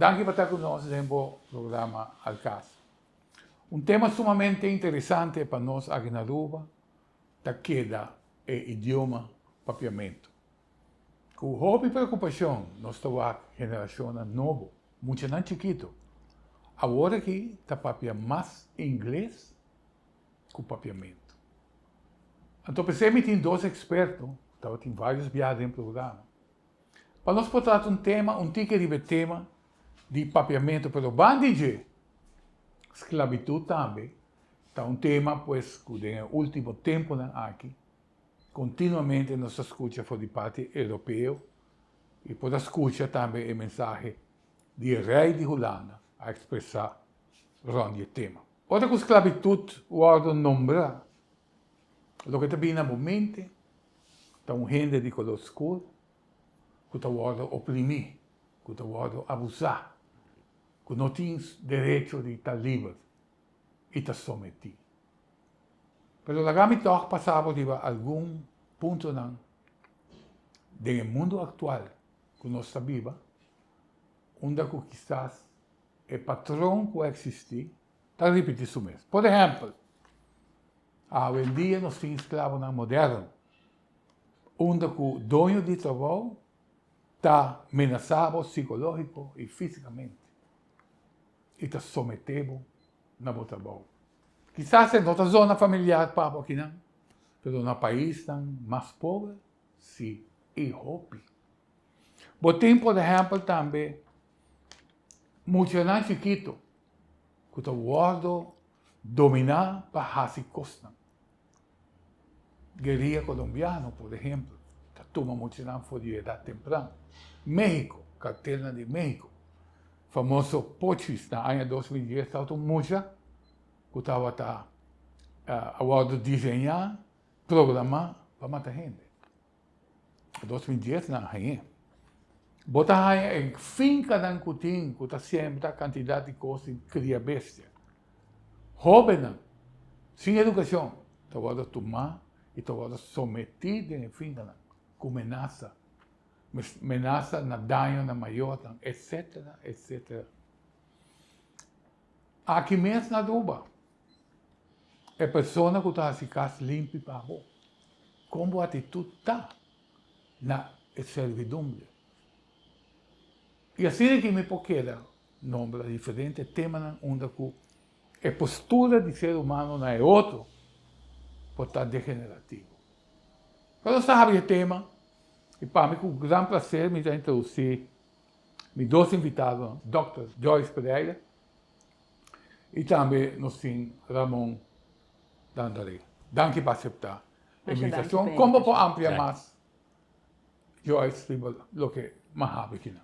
Danki pa ta ku nos den bo programa Al Caso. Un tema sumamente interesante pa nos aki na Aruba ta keda e idioma Papiamento. Ku hopi preokupashon nos ta wak generashonnan nobo, muchanan chikito, awor aki ta papia mas ingles ku Papiamento. Anto p'esei mi tin dos eksperto, tabatin vários biaha den programa, Pa nos por trata un tema, un tiki riba e tema di papiamentu, pero ban di dje, sklabitut tambe ta un tema pues ku den e ultimo tempunan aki kontinuamente nos ta skucha for di parti europeo i por a skucha tambe e mensahe di e rei di Hulanda a ekspresá rònt di e tema. Ora ku sklabitut wòrdu nombrá, loke ta bini na bo mente Ta un hende di kolor skur ku ta wòrdu oprimí, ku ta wòrdu abusá, ku no tin derecho di ta liber i ta sometí. Pero laga mi tòg pasa bo riba algun puntonan den e mundu aktual ku nos ta biba, unda ku kisas e patron ku a eksistí ta ripití su mes. Por ehèmpel, Awendia nos tin esklabonan moderno, unda ku doño di trabou ta menasá bo sikológiko i físikamente i ta someté bo na bo trabou. Kisas e no ta zona familiar pa bo akinan, pero na paisnan mas pober si i hopi. Bo tin por ehèmpel tambe muchanan chikito ku ta wòrdu Dominá pa hasi kosnan. Guerilla kolombiano, por ehempel, ta tuma muchanan for di edat tempran. México, kartelnan di México, famoso Pochis na aña 2010 tabata un mucha ku tabata a wòrdu diseñá, programá pa mata hende. 2010 nan a hañ'é. Bo ta haña e finkanan ku tin ku ta sembra kantidat di kos di kria bestia. Hóbennan sin edukashon ta wòrdu tumá i ta wòrdu sometí den e finkanan ku menasa, menasa na daño na mayornan, etsetera, etsetera. Aki mes na Aruba E persona ku ta hasi kas limpi pa bo, kon bo atitut ta na e servidumbre? I asina ki mi por keda nombra diferente temanan unda ku e postura di ser humano na e otro por ta degenerativo. Pero nos ta habri e tema i pa mi ku gran plaser mi ta introdusí mi dos invitadonan, Dòkter Joyce Pereira I tambe nos tin Ramon Dandare. Danki pa aseptá e invitashon. Kon bo por amplia mas Joyce riba loke m'a habri kinan?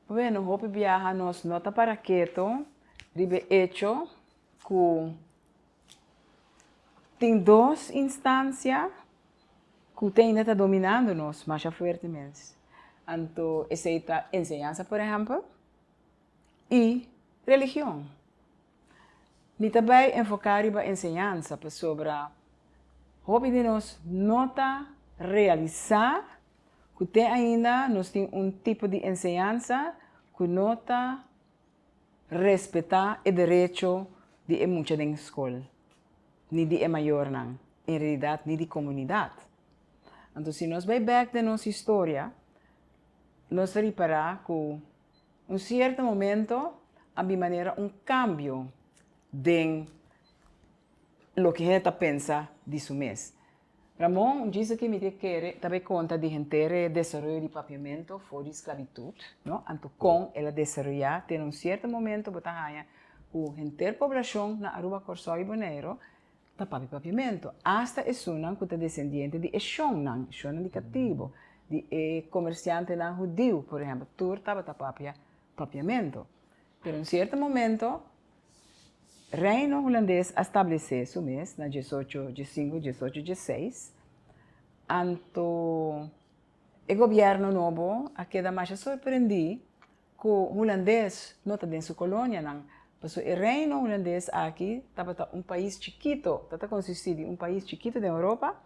Bueno, hopi biaha nos no ta para keto riba e echo ku tin dos instansia ku te ainda ta dominando nos masha fuerte mes. Anto esei ta enseñansa por ehèmpel. i religion. Mi ta bai enfoká riba enseñansa pasobra hopi di nos no ta realisá ku te ainda nos tin un tipo di enseñansa ku no ta respetá e derecho di e mucha den skol, ni di e mayornan, en realidat ni di komunidat. Anto si nos bai bèk den nos historia, nos ta ripará ku Un cierto momento a bin manera un cambio den loke hende ta pensa di su mes. Ramon, un djis aki mi ta kere ta bay conta di henter e desaroyo di papiamento for di sclavitud, no? Anto con el a desaroya te na un cierto momento bo ta haya cu henter poblacion na Aruba, Corsou y Boneiro ta papia papiamentu. Asta esunnan ku ta desendiente di e shonnan, e shonnan di katibu, di e komersiantenan hudiu, por ehèmpel, tur tabata papia papiamentu. Pero un sierto momento, Reino Hulandes a stablesé su mes na diesocho diesinku, diesocho diesseis, anto e gobièrnu nobo a keda masha sorprendí ku hulandes no ta den su kolonianan, pasobra e Reino Hulandes aki tabata un pais chikito, ta ta konsistí di un pais chikito den Europa,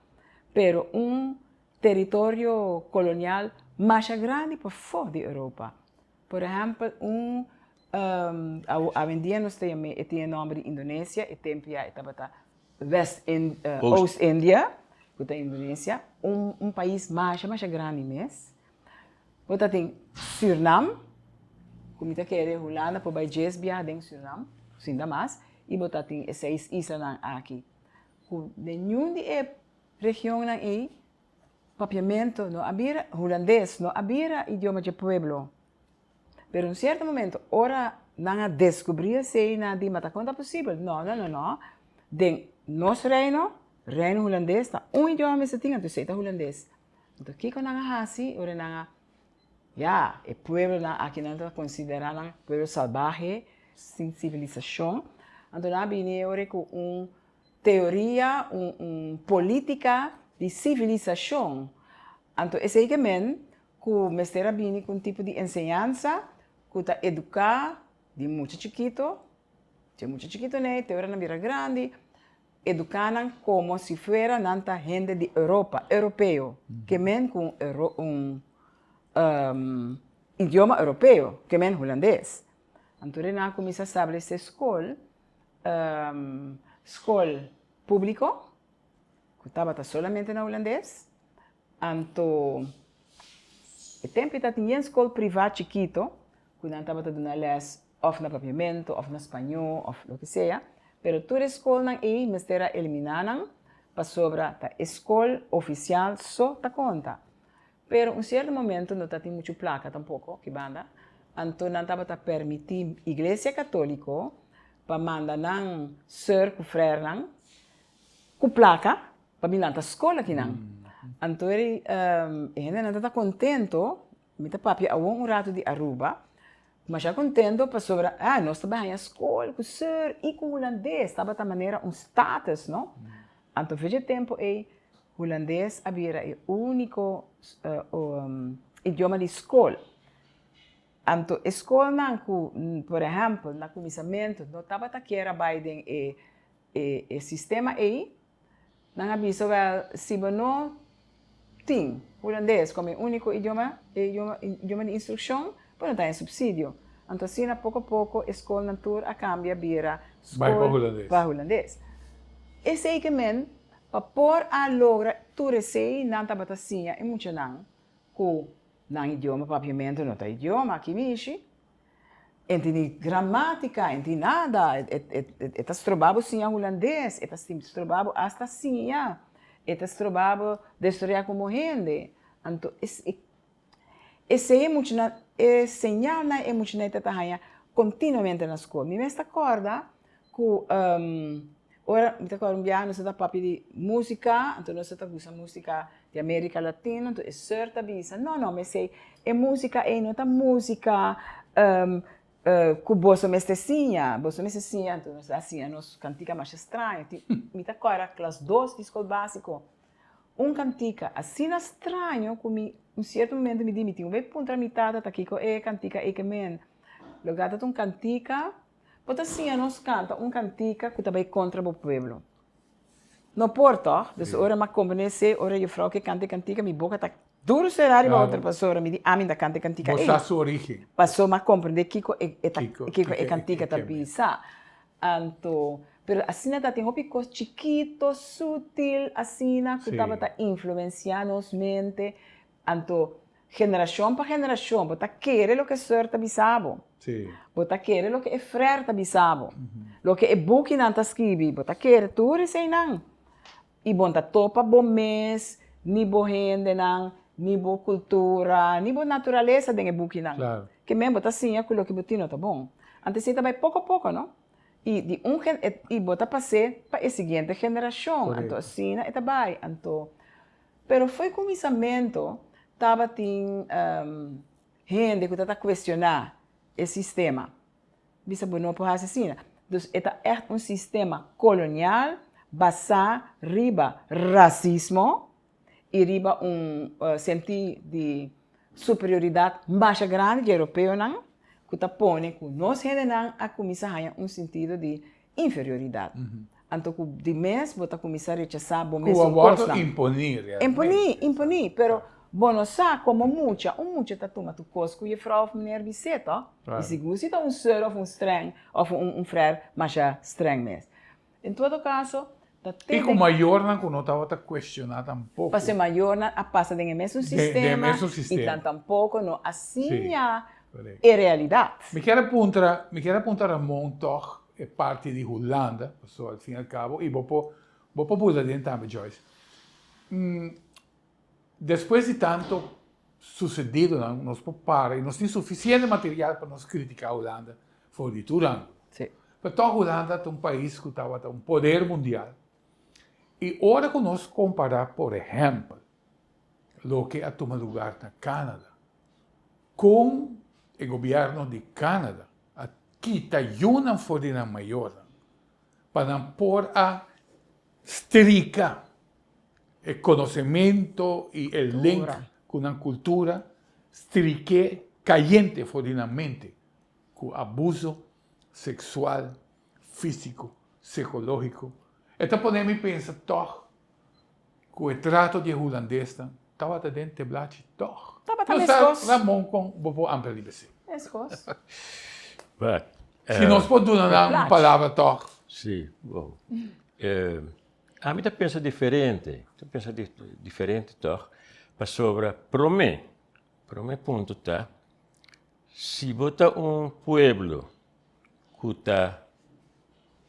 pero un teritorio kolonial masha grandi pafó di Europa. Por ehèmpel, un awendia nos ta yam'é, e tin e nòmber di Indonesia, e tempu ya e tabata West Oost India, ku ta Indonesia, un pais masha masha grandi mes. Bo ta tin Sürnam, ku mi ta kere Hulanda por bai djes biaha den Sürnam, sinta mas, i bo ta tin e seis islanan aki, ku den niun di e regionnan ei papiamentu no a bira, hulandes no a bira idioma dje pueblo. Pero un sierto momento ora nan a deskubrí esei nan a di ma ta kon ta posibel? No, no, no, no, den nos reino, Reino Hulandes, ta un idioma mester tin, anto esei ta hulandes. Anto kiko nan a hasi ora nan a, ya, e pueblonan aki nan ta konsiderá nan pueblo salbahe, sin sivilisashon, anto nan a bini e ora ku un teoria, un un politica di civilisashon. Anto esei ke men ku mester a bini ku un tipo di enseñansa ku ta eduká di mucha chikito, dje mucha chikito nei te ora nan bira grandi, eduká nan komo si fuera nan ta hende di Europa, europeo, ke men ku un un idioma europeo, ke men hulandes. Anto nan a kuminsá stablesé skol. Skol públiko, ku tabata solamente na hulandes, anto e tempu ei tabatin yen skol privá chikito ku nan tabata duna lès òf na papiamentu òf na spañó òf loke sea, pero tur e skolnan ei mester a eliminá nan pasobra ta e skol ofisial so ta konta. Pero un sierto momento no tatin muchu plaka tampoko ki banda, anto nan tabata permití Iglesia Katóliko pa manda nan sùr ku frèrnan ku plaka pa bin lanta skol akinan. Anto e hendenan tabata kontento, mi ta papia awor un ratu di Aruba, masha kontento pasobra ah nos ta bai haña skol ku sùr i ku hulandes, tabata manera un status no. Anto fecha e tempu ei Hulandes a bira e úniko idioma di skol. Anto e skolnan ku, por ehèmpel, na kuminsamentu no tabata kier a bai den e e sistema ei, nan a bisa, wèl, si bo no tin hulandes komo e úniko idioma, e idioma di instrukshon, bo no ta haña supsidio. Anto asina poko poko e skolnan tur a kambia bira skol pa hulandes. Esei ke men Pa por a logra tur esei nan tabata siña e muchanan ku nan idioma papiamentu no ta idioma aki mishi, e tini gramatika, e tin nada, e ta stroba bo siña hulandes, e ta stroba bo asta siña, e ta stroba bo desaroyá komo hende. Anto esei e muchanan, e señalnan e muchanan ta haña kontinuamente na skol. Mi mes ta kòrda ku ora mi ta kòrda un biaha nos ta papia di músika, anto nos ta gusta músika di Amerika Latina, anto e sùr ta bisa, no no mesei e músika ei no ta músika ku boso mester siña, boso mester siña, anto nos a siña nos kantika masha straño, mi ta kòrda klas dos di skol básiko, un kantika asina straño ku mi un sierto momento mi di mi tin ku bai puntra mi tata ta kiko e kantika ei ke men, loke ta un kantika. Bo ta siña nos kanta un kantika ku ta bai kontra bo pueblo. No por tòg? Dus ora mi a komprendé esei, ora jufrou ke kanta e kantika, mi boka ta duru será riba otro pasobra mi di ami no ta kanta e kantika ei. Bo sa su origen. Pasobra mi a komprendé kiko e ta kiko e kantika ta bisa. Anto, pero asina ta tin hopi kos chikito, sutil asina ku tabata influensiá nos mente. Anto, Generashon pa generashon bo ta kere loke sùr ta bisa bo. Bo ta kere loke e frèr ta bisa bo. Loke e bukinan ta skibi, bo ta kere tur eseinan. I bo no ta topa bo mes, ni bo hendenan, ni bo kultura, ni bo naturalesa den e bukinan. Ke men bo ta siña ku loke bo tin no ta bon. Anto esei ta bai poko poko, no? I di un gen, i bo ta pas'é pa e siguiente generashon. Anto asina e ta bai. Anto. Pero fo'i kuminsamentu tabatin hende ku ta ta kuestioná e sistema. Bisa bo no por hasi asina. Dus e ta ègt un sistema kolonial basá riba rasismo i riba un sentí di superioridat masha grandi di europeonan ku ta pone ku nos hendenan a kuminsá haña un sentido di inferioridat. Anto ku di mes bo ta kuminsá rechasá bo mesun kosnan. Ku a wòrdu imponí realmente. Imponí, imponí, pero. Bo no sa komo mucha, un mucha ta tuma tur kos ku jefrou òf meneer bis'é, tò? I sigur si ta un sùr òf un strèng òf un frèr masha strèng mes. En todo kaso, ta I ku mayornan ku no tabata kuestioná tampoko. Pasobra e mayornan a pasa den e mesun sistema i nan tampoko no a siña e realidat. Mi kier a puntra, mi kier a puntra Ramon tòg e parti di Hulanda, pasobra al fin i al kabo, i bo por bo por bula den tambe Joyce. Despues di tanto sucedidonan nos por para y nos tin suficiente material pa nos critica Hulanda for di tur ángulo. Pero tog Hulanda ta un pais cu tabata un poder mundial y ora cu nos compara por ehempel loke a tuma lugar na Canada con e gobierno di Canada a kita yunan for di nan mayornan pa nan por a strika E konosementu i e link ku nan kultura strik'é kayente for di nan mente ku abuso seksual, físiko, sikológiko. E ta pone mi pensa tòg ku e trato di e hulandesnan tabata den teblachi tòg. Tabata meskos. Ramon kon bo por amplia riba esei? Meskos. Si nos por duna nan un palabra tòg. Sí, bon. Ami ta pensa diferente, ta pensa diferente tòg, pasobra promé, promé punto ta, si bo ta un pueblo ku ta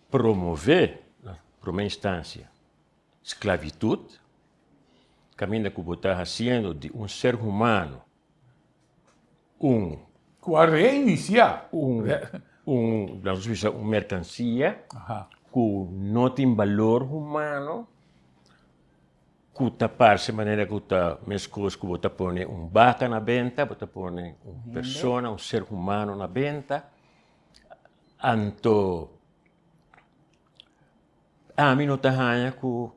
promové na promé instansia sklabitut, kaminda ku bo ta hasiendo di un ser humano un. Ku a reinisiá. Un, un, laga bisa un merkansia ku no tin balor humano, ku ta parse manera ku ta meskos ku bo ta pone un baka na benta, bo ta pone un persona, un ser humano na benta. Anto ami no ta haña ku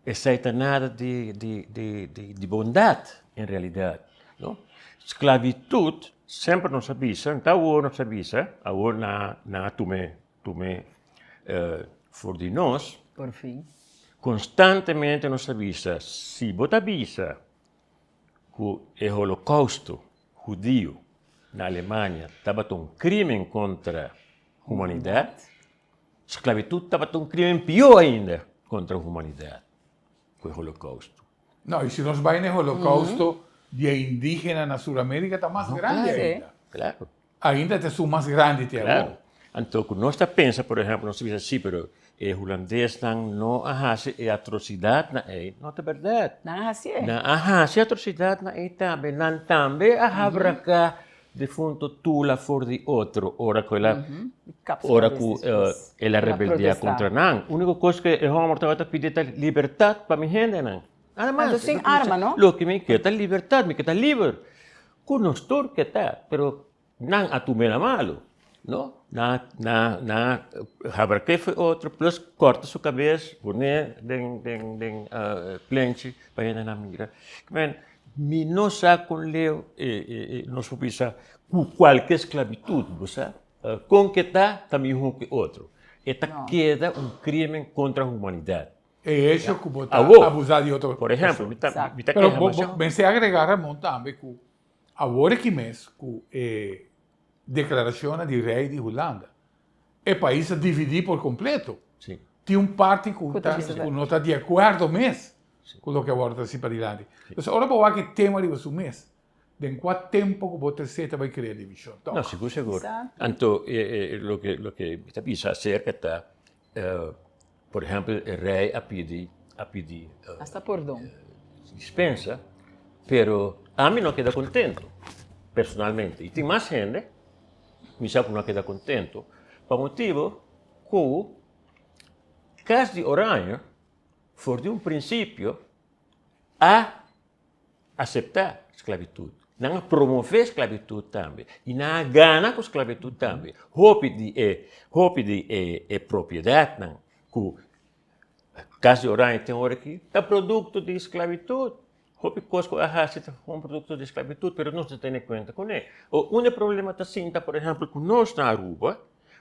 Esei ta nada di di di di di bondat en realidat, no. Sklabitut semper nos a bisa, no ta awor nos a bisa, awor nan nan a tum'é tum'é for di nos. Por fin. Konstantemente nos a bisa, si bo ta bisa ku e holokousto hudiu na Alemania tabata un krimen kontra humanidat, Sklabitut tabata un krimen pió ainda kontra humanidat ku e Holokousto. No, i si nos bai na e Holokousto di e indígena na Suramérika ta mas grandi ainda. Klaro. Ainda ta esun mas grandi te awor. Klaro. Anto ku nos ta pensa, por ehèmpel, nos ta bisa si, pero e hulandesnan no a hasi e atrosidatnan ei. No ta bèrdat. Nan a hasié. Nan a hasi atrosidatnan ei tambe. Nan tambe a habraká Defunto tula for di otro ora ku el a ora ku el a rebeldia kontra nan. Úniko kos ku e hòmber tabata pidi ta libertat pa mi hendenan. Nada mas. Anto sin arma, no? Loke mi ke ta libertat, mi ke ta liber. Ku nos tur ke ta, pero nan a tum'é na malu, no? Nan nan nan a habrak'é for otro plus kòrta su kabes pon'é den den den plenchi pa hendenan mira. Mi no sa kon leu nos por bisa ku kualke sklabitut, bo sa. Kon ke ta, ta mihó ku otro. E ta keda un krimen kontra humanidat. E hecho ku bo ta abusá di otro persona. Por ehèmpel, mi ta mi ta keha masha. Pero bo mester agregá, Ramon, tambe ku awor aki mes ku e deklarashonnan di rei di Hulanda, e pais a dividí por kompleto. Tin un parti ku ta ku no ta di akuerdo mes ku loke awor ta hasi padilanti. Entonces ora bo wak e tema riba su mes, den kua tempo ku bo trese ta bai krea divishon tok? No, sigur sigur. Anto loke loke mi ta bisa aserka ta, por ehempel e rei a pidi a pidi Hasta pordon. dispensa, pero ami no a keda kontento personalmente i tin mas hende mi sa ku no a keda kontento pa motibu ku Kas di Oranje For di un prinsipio a aseptá sklabitut. Nan a promové sklabitut tambe i nan a gana ku sklabitut tambe. Hopi di e hopi di e e propiedatnan ku Kas di Oranje tin ora aki ta produkto di sklabitut. Hopi kos ku a hasi ta un produkto di sklabitut, pero nos no tene kuenta kuné. O un e problema ta sinta, por ehèmpel, ku nos na Aruba,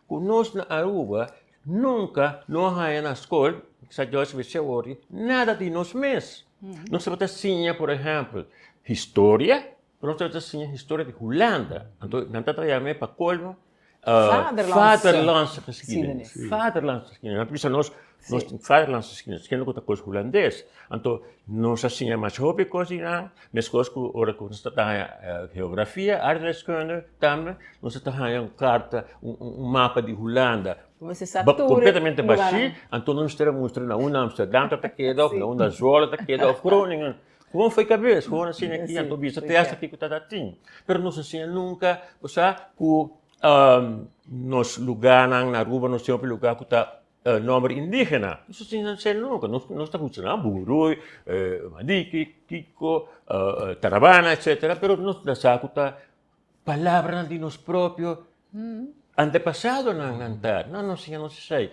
ku nos na Aruba nunka no a haña na skol, sa Joyce mester wòrdu, nada di nos mes. Nos tabata siña, por ehèmpel, Historia, pero nos tabata siña historia di Hulanda. Anto nan tabata yam'é pa kolmo Vaderlandse geschiedenis. Vaderlandse geschiedenis. Nan ta bisa nos, nos tin vaderlandse geschiedenis, kende ku ta kos hulandes. Anto nos a siña masha hopi kos di nan, meskos ku ora ku nos ta haña geografia, aardrijkskunde tambe, nos ta haña un karta, un mapa di Hulanda kompletamente bashí, anto nos mester a mustra na unda Amsterdam ta keda, òf na unda Zwolle ta keda, òf Groningen. Gewoon fo'i kabes, gewoon asina aki, anto bisa te hasta kiko ta tin. Pero nos a siña nunka, bo sa, ku nos lugánan na Aruba nos tin hopi lugá ku ta nòmber indígena. Nos a siña esei nunka. Nos nos ta gusta nan Bunguruy, Madiki, Kiko, Tarabana, etcetera, pero nos ta sa ku ta palabranan di nos propio antepasadonan nan ta. No, nos siña nos esei.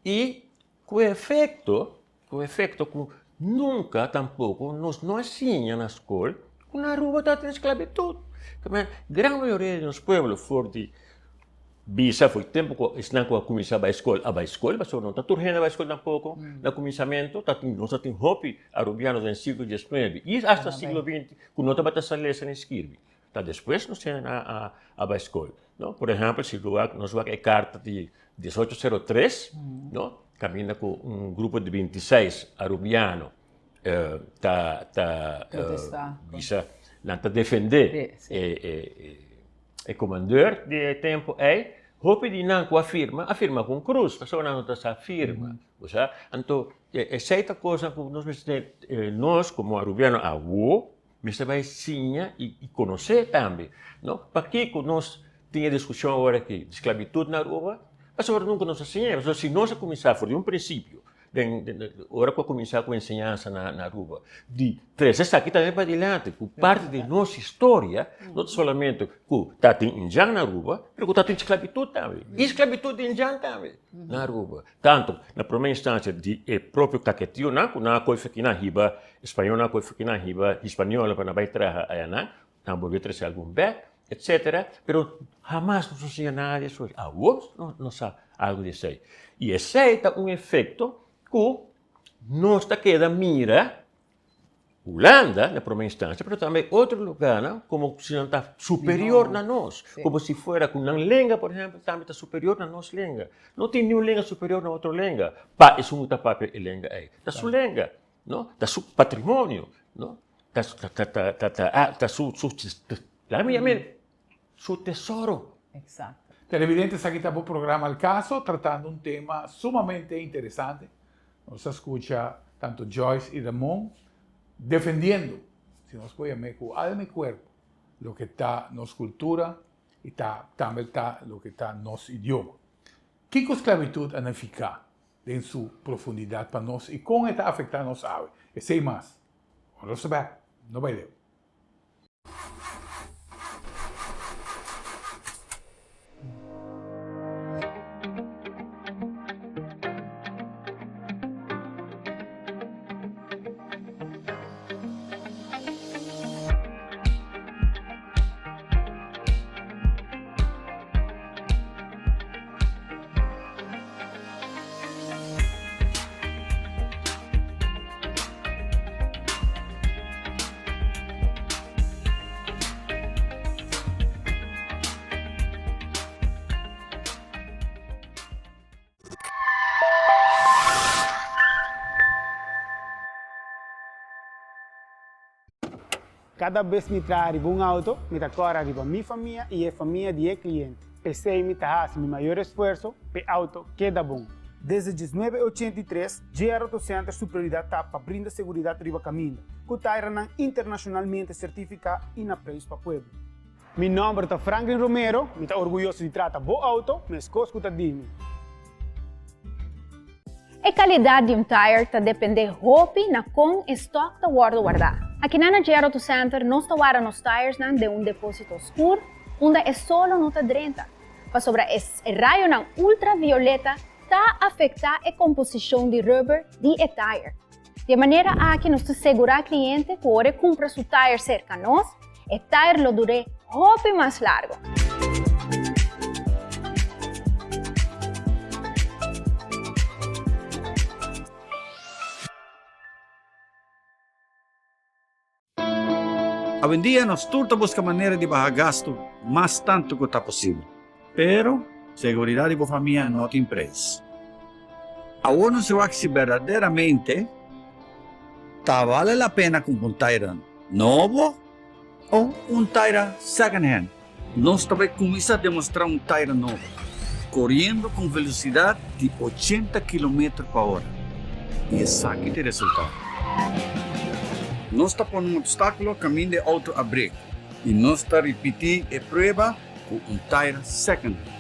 I Ku efekto, ku efekto ku nunka tampoko nos no a siña na skol ku na Aruba ta tin sklabitut. Tamen gran mayoria di nos pueblo for di bisa for di tempu ku esnan ku a kuminsá bai skol a bai skol pasobra no ta tur hende a bai skol tampoko na kuminsamentu ta tin nos ta tin hopi arubiano den siglo diesnuebe i asta siglo binti ku no tabata sa lesa ni skirbi. Ta despues nos hende a bai skol. No? Por ehèmpel, si nos wak e karta di diesocho sero tres, no? Kaminda ku un grupo di bintiseis arubiano ta ta bisa nan ta defendé e komandeur di e tempu ei, hopi di nan ku a firma, a firma ku un krus, pasobra nan no ta sa firma. Bo sa? Anto esei ta kosnan ku nos mester nos komo arubiano awo Mester bai siña i konosé tambe, no? Pakiko nos tin e diskushon awor aki di sklabitut na Aruba? Pasobra nunka nos a siña. Pasobra si nos a kuminsá for di un prinsipio, den ora ku a kuminsá ku enseñansa na Aruba, di trese esaki tambe padilanti, ku parti di nos historia no ta solamente ku ta tin indjan na Aruba, pero ku ta tin sklabitut tambe. I sklabitut di indjan tambe na Aruba. Tantu na promé instansia di e propio kaketionan ku nan a kohe feki nan hiba spañolnan a kohe feki nan hiba hispaniola pa nan bai traha ayanan, nan bolbe trese algun bèk, etsetera, pero hamas nos no siña nada di esei. Awor nos sa algu di esei. I esei ta un efekto ku nos ta keda mira Hulanda na prome instancia, pero tambe otro lugarnan como si nan ta superior na nos, como si fuera cu nan lenga, por ehempel, tambe ta superior na nos lenga. No tin niun lenga superior na otro lenga pa esun cu ta papia e lenga ey. Ta su lenga, no? Ta su patrimonio, no? Ta ta ta ta ta ta su su laga mi yam'e su tesoro. Exacto. Televidente esaki ta bo programa Al Caso tratando un tema sumamente interesante. Nos a scucha tanto Joyce y Ramon defendiendo, si nos por yam'e cu alma y cuerpo, loke ta nos cultura y ta tambe ta loke ta nos idioma. Kico sclavitud a nifica den su profundidad pa nos y con e ta afecta nos awe? Esey mas, ora nos ta bek, no bay leu. Kada bes mi traha riba un auto, mi ta kòrda riba mi famia i e famia di e kliente. P'esei mi ta hasi mi mayor esfuerso p'e auto keda bon. Desde diesnuebe ochenta i tres, JR Auto Center su prioridat ta pa brinda seguridat riba kaminda, ku tairanan internashonalmente sertifiká i na preis pa pueblo. Mi nòmber ta Franklin Romero, mi ta orguyoso di trata bo auto meskos ku ta di mi. E kalidat di un tire ta dependé hopi na kon e stòk ta wòrdu wardá. Akinan na JR Auto Center nos ta warda nos tiresnan den un depósito skur unda e solo no ta drenta, pasobra e rayonan ultravioleta ta afektá e komposishon di rubber di e tire. Di e manera aki nos ta segurá kliente ku ora e kumpra su tire serka nos, e tire lo dur'é hopi mas largu. Awendia nos tur ta buska manera di baha gastu mas tantu ku ta posibel. Pero, seguridat di bo famia no tin preis. Awor nos wak si berdaderamente ta bale la pena kumpra un taira nobo o un taira second hand. Nos ta bai kuminsá demostrá un taira nobo, koriendo ku un velosidat di ochenta kilometer pa ora. I esaki ta e resultado. Nos ta pone un opstákulo kaminda e outo a brek i nos ta ripití e prueba ku un taira second hand.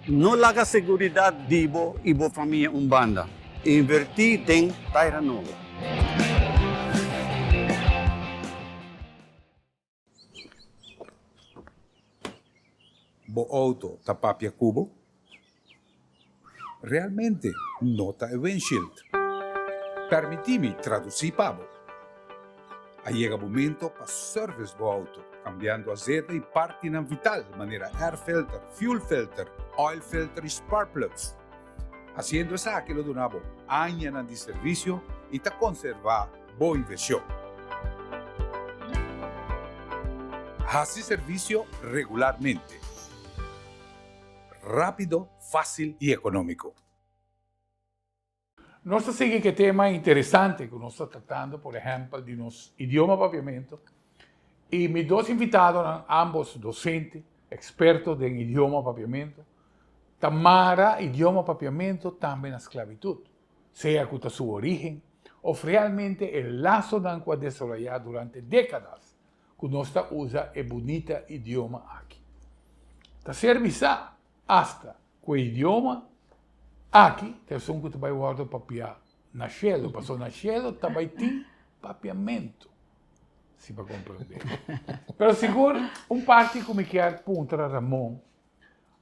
No laga seguridat di bo i bo famia un banda. Invertí den taira nobo. Bo auto ta papia ku bo? Realmente no ta e windshield. Permití mi tradusí pa bo. A yega momento pa service bo auto, cambiando azeta y partinan vital manera air filter, fuel filter, oil filter y spark plugs. Haciendo esaki lo duna bo añanan di servicio y ta conserva bo inversion. Haci servicio regularmente. Rapido, facil y economico. Nos ta sigui ku e tema interesante ku nos ta tratando, por ehèmpel, di nos idioma papiamentu. I mi dos invitadonan, ambos dosente, eksperto den idioma papiamentu, ta mara idioma papiamentu tambe na sklabitut, sea ku ta su orígen òf realmente e lasonan ku a desaroyá durante dékadas ku nos ta usa e bunita idioma aki. Ta ser bisá asta Ku e idioma aki ta esun ku ta bai wòrdu papiá na shelu, pasobra na shelu ta bai tin papiamentu, si bo a komprendé. Pero sigur un parti ku mi kier puntra Ramon,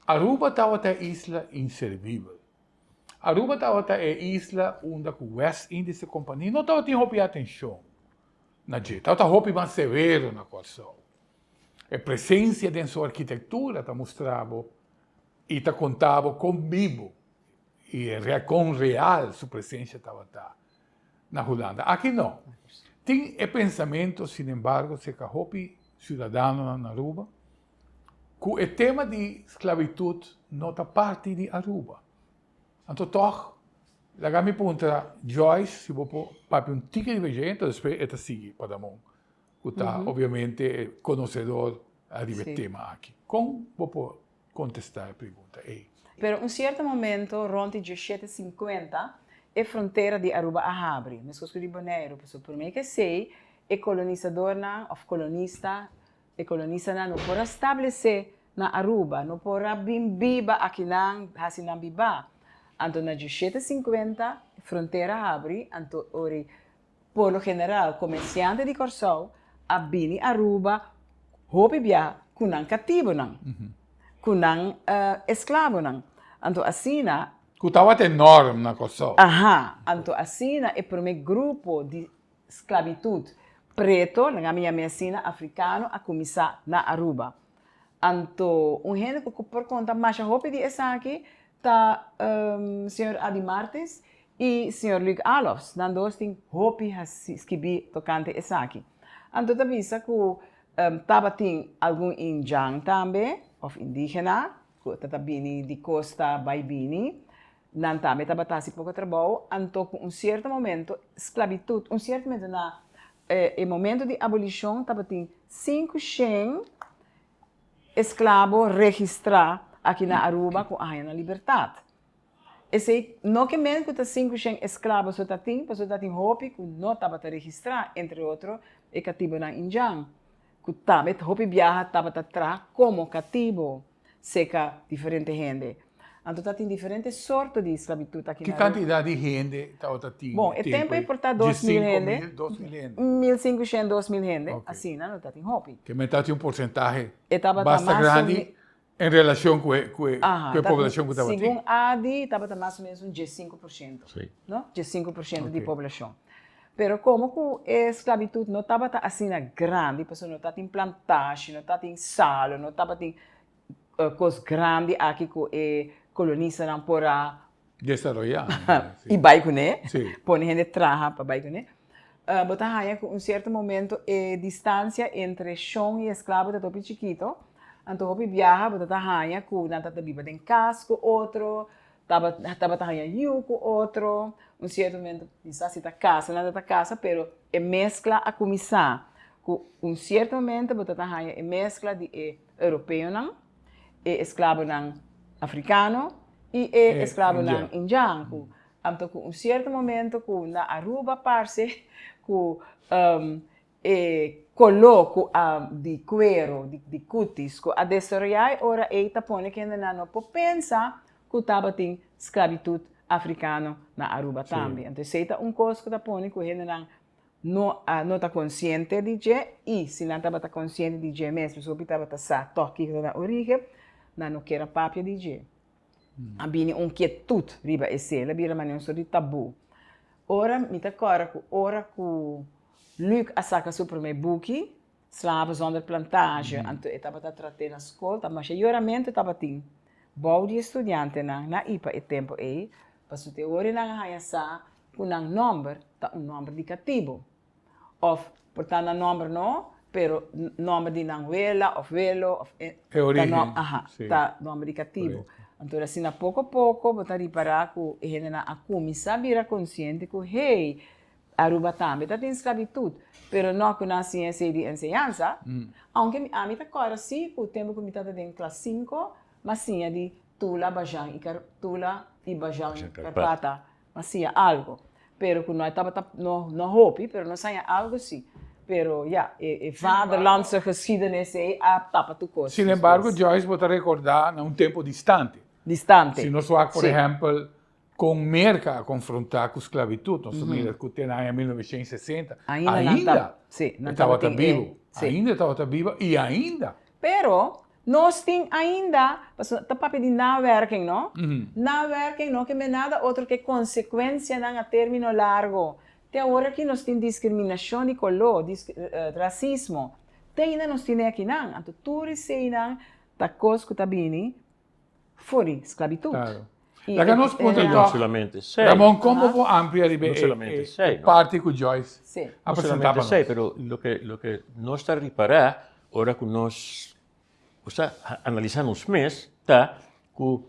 Aruba tabata e isla inservibel. Aruba tabata e isla unda ku West Indische Compagnie no tabatin hopi atenshon na dje, tabata hopi mas severo na Kòrsou. E presensia den su arkitektura ta mustra bo i ta konta bo kon bibu i kon real su presensia tabata na Hulanda. Aki no. Tin e pensamentu, sinembargo, serka hopi siudadanonan na Aruba ku e tema di sklabitut no ta parti di Aruba. Anto tòg, laga mi puntra Joyce si bo por papia un tiki riba dje, enton despues e ta sigui pa Damon. Ku ta obviamente e konosedor riba e tema aki. Kon bo por kontestá e pregunta ei? Pero un sierto momento rond di diesshete sinkuenta e frontera di Aruba a habri, meskos ku di Boneiru, pasobra promé ku esei e kolonisadornan òf kolonista, e kolonistanan no por a stablesé na Aruba, no por a bin biba akinan, hasi nan bibá. Anto na diesshete sinkuenta e frontera a habri, anto ora Por lo general komersiante di Kòrsou a bini Aruba hopi bia ku nan katibonan, ku nan esklabonan. Anto asina. Ku tabata e norm na Kòrsou. Aha, anto asina e promé grupo di sklabitut preto, nan a mi yam'é asina, afrikano a kuminsá na Aruba. Anto un hende ku por konta masha hopi di esaki ta señor Adi Martis I señor Luc Alofs, nan dos tin hopi hasi skibí tokante esaki. Anto ta bisa ku tabatin algun indjan tambe, òf indígena, ku ta ta bini di kosta bai bini. Nan tambe tabata hasi poko trabou, anto ku un sierto momento sklabitut, un sierto momento na e momento di abolishon tabatin 500 esklabo registrá aki na Aruba ku a haña nan libertat. Esei no ke men ku ta 500 esklabo so ta tin, pasobra ta tin hopi ku no tabata registrá, entre otro e katibonan indjan, ku tambe hopi biaha tabata traha komo katibo seka diferente hende. Anto ta tin diferente sorto di sklabitut aki na Aruba. Ki kantidat di hende tabata tin Bon, e tempu ei por ta 2000 hende. 2000 hende. 1500, 2000 hende, asina no ta tin hopi. Ke men ta tin un porsentahe basta grandi En relacion cu e, cu e, cu e poblacion cu tabatin. Segun Adi tabata mas o menos un 15%. Sí. No? 15% di poblacion. Pero como cu e sclavitud no tabata asina grandi, pasobra no tabatin plantashi, no tabatin salo, no tabatin. kos grandi aki ku e kolonistanan por a Desaroyá. I bai kuné, pone hende traha pa bai kuné. Bo ta haña ku un sierto momento e distansia entre shon i esklabo ta hopi chikito, anto hopi biaha bo ta ta haña ku nan tabata biba den kas ku otro, tabata haña yu ku otro, un sierto momento mi sa si ta kasa nan ta ta kasa pero e meskla a kuminsá ku un sierto momento bo ta ta haña e meskla di e europeonan, e esklabonan afrikano i e esklabonan indjan ku anto ku un sierto momento ku na Aruba parse ku e koló ku a di kuero di kutis ku a desaroyá e ora ei ta pone ku hendenan no por pensa ku tabatin sklabitut afrikano na Aruba tambe. Anto esei ta un kos ku ta pone ku hendenan no a no ta konsiente di dje i si nan tabata konsiente di dje mes pasobra hopi tabata sa tòg kiko ta nan origen, nan no kier a papia di dje. A bini un kietut riba esei, el a bira manera un sort di tabú. Ora mi ta kòrda ku ora ku Luc a saka su promé buki, Slaven zonder plantage, anto e tabata trat'é na skol, ta masha yoramentu tabatin bou di e studiantenan na ipa e tempu ei, pasobra te ora nan a haña sa ku nan nòmber ta un nòmber di katibu. Òf por ta nan nòmber no, pero nòmber di nan wela òf welo òf e E orígen, aha, sí. ta nòmber di katibu. Anto asina poko poko bo ta ripará ku e hendenan a kuminsá bira konsiente ku hey, Aruba tambe ta tin sklabitut, pero no ku nan siña esei di enseñansa. Aunke mi ami ta kòrda sí ku tempu ku mi tabata den klas sinku, m'a siña di Tula, Bajan i Tula i Bajan Karpata. M'a siña algu, pero ku no e tabata no no hopi, pero nos haña algu sí. Pero ya, e e vaderlandse geschiedenis ei a tapa tur kos. Sin embargo, Joyce, bo ta rekordá na un tempu distante. Distante, Si nos wak, por sí. ehèmpel, Kon Merka a konfrontá ku sklabitut, nos ta mira ku te na aña 1960 Ainda nan ainda ta, sí, e nan tabata tabatin e, bibu, sí. ainda e tabata biba i ainda. Pero nos tin ainda, pasobra ta papia di nawerking, no? Nawerking no ke men nada otro ke konsekuensianan a término largo. Te awor aki nos tin diskriminashon di koló, rasismo, te ainda nos tin e akinan. Anto tur eseinan ta kos ku ta bini For di sklabitut. Claro. I Laga nos puntra I no tòg, solamente esei. Ramon, kon bo por amplia riba No e solamente e esei, no? parti ku Joyce Sí. a No presentá solamente pa esei, nos? pero loke loke nos ta ripará ora ku nos sa analisá nos mes ta ku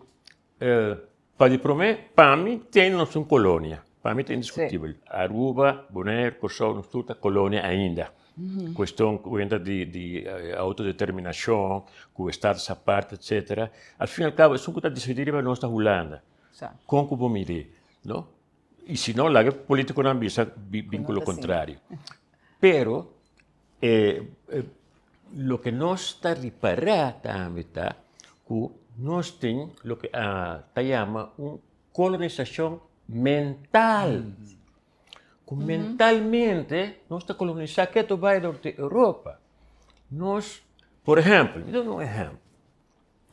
pa di promé pa mi tin nos un kolonia, pa mi ta indiskutibel. Aruba, Bonaire, Kòrsou nos tur ta kolonia ainda. Cuestion cu entra di di autodeterminacion, cu status apart etcetera, al fin y al cabo esun cu ta dicidi riba nos ta Hulanda, con cu bo miri, no? Y si no laga e politiconan bisa bin cu lo contrario. Pero loke nos ta ripara tambe ta cu nos tin loke ta yama un colonisacion mental. Ku mentalmente nos ta kolonisá ketu bai dor di Europa. Nos, por ehèmpel, mi ta duna un ehèmpel,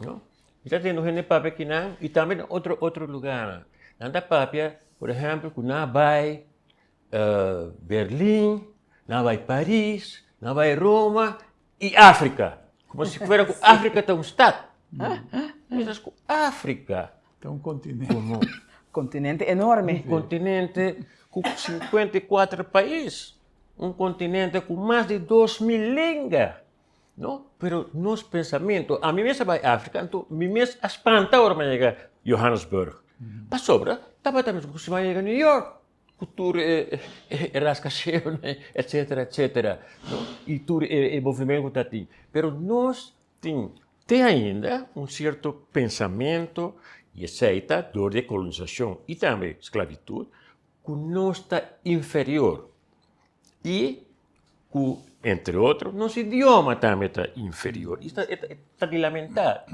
no? Mi ta tende un hende papia akinan i tambe na otro otro lugánan. Nan ta papia, por ehèmpel, ku nan a bai Berlin, nan a bai Paris, nan a bai Roma i Afrika. Komo si fuera ku Afrika ta un stat. Mientras ku Afrika Ta un kontinente. Kontinente enorme. Un kontinente ku 54 pais. Un kontinente ku mas di 2000 lenga. No? Pero nos pensamentu, ami mes a bai Afrika, anto mi mes a spanta ora mi a yega Johannesburg. Pasobra tabata mes ku si mi a yega New York, ku tur e raskasielonan, etsetera, etsetera. No? I tur e movimentu ku ta tin. Pero nos Tin te ainda un sierto pensamentu, i esei ta dor di e kolonisashon i tambe sklabitut, ku nos ta inferior i ku, entre otro, nos idioma tambe ta inferior. I ta di lamentá.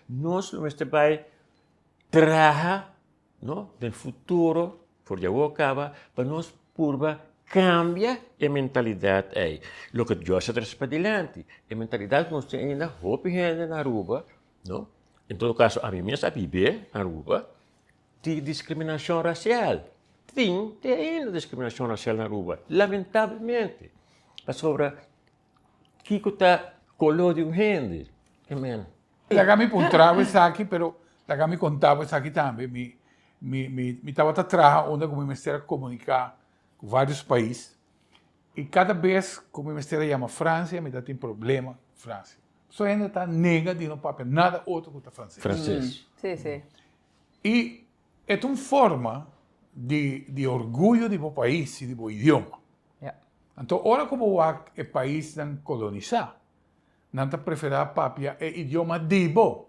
Nos lo mester bai traha No, den futuro, for di awor kaba, pa nos purba kambia e mentalidat ei. Loke Dios a trese padilanti, e mentalidat ku nos tin ainda hopi hende na Aruba, no, en todo kaso ami mes a bib'é na Aruba, di diskriminashon rasial. Tin te ainda diskriminashon rasial na Aruba, lamentablemente. Pasobra kiko ta koló di un hende? Amen. Laga mi puntra bo esaki, pero laga mi konta bo esaki tambe. Mi, mi, mi, mi tabata traha unda ku mi mester a komuniká ku vários pais i kada bes ku mi mester a yama Fransia mi ta tin problema ku Fransia. So hende ta nega di no papia nada otro ku ta franses. Franses. Sí, sí. I e ta un forma di di orguyo di bo pais i di bo idioma. Ja. Anto ora ku bo wak e paisnan kolonisá, nan ta preferá papia e idioma di bo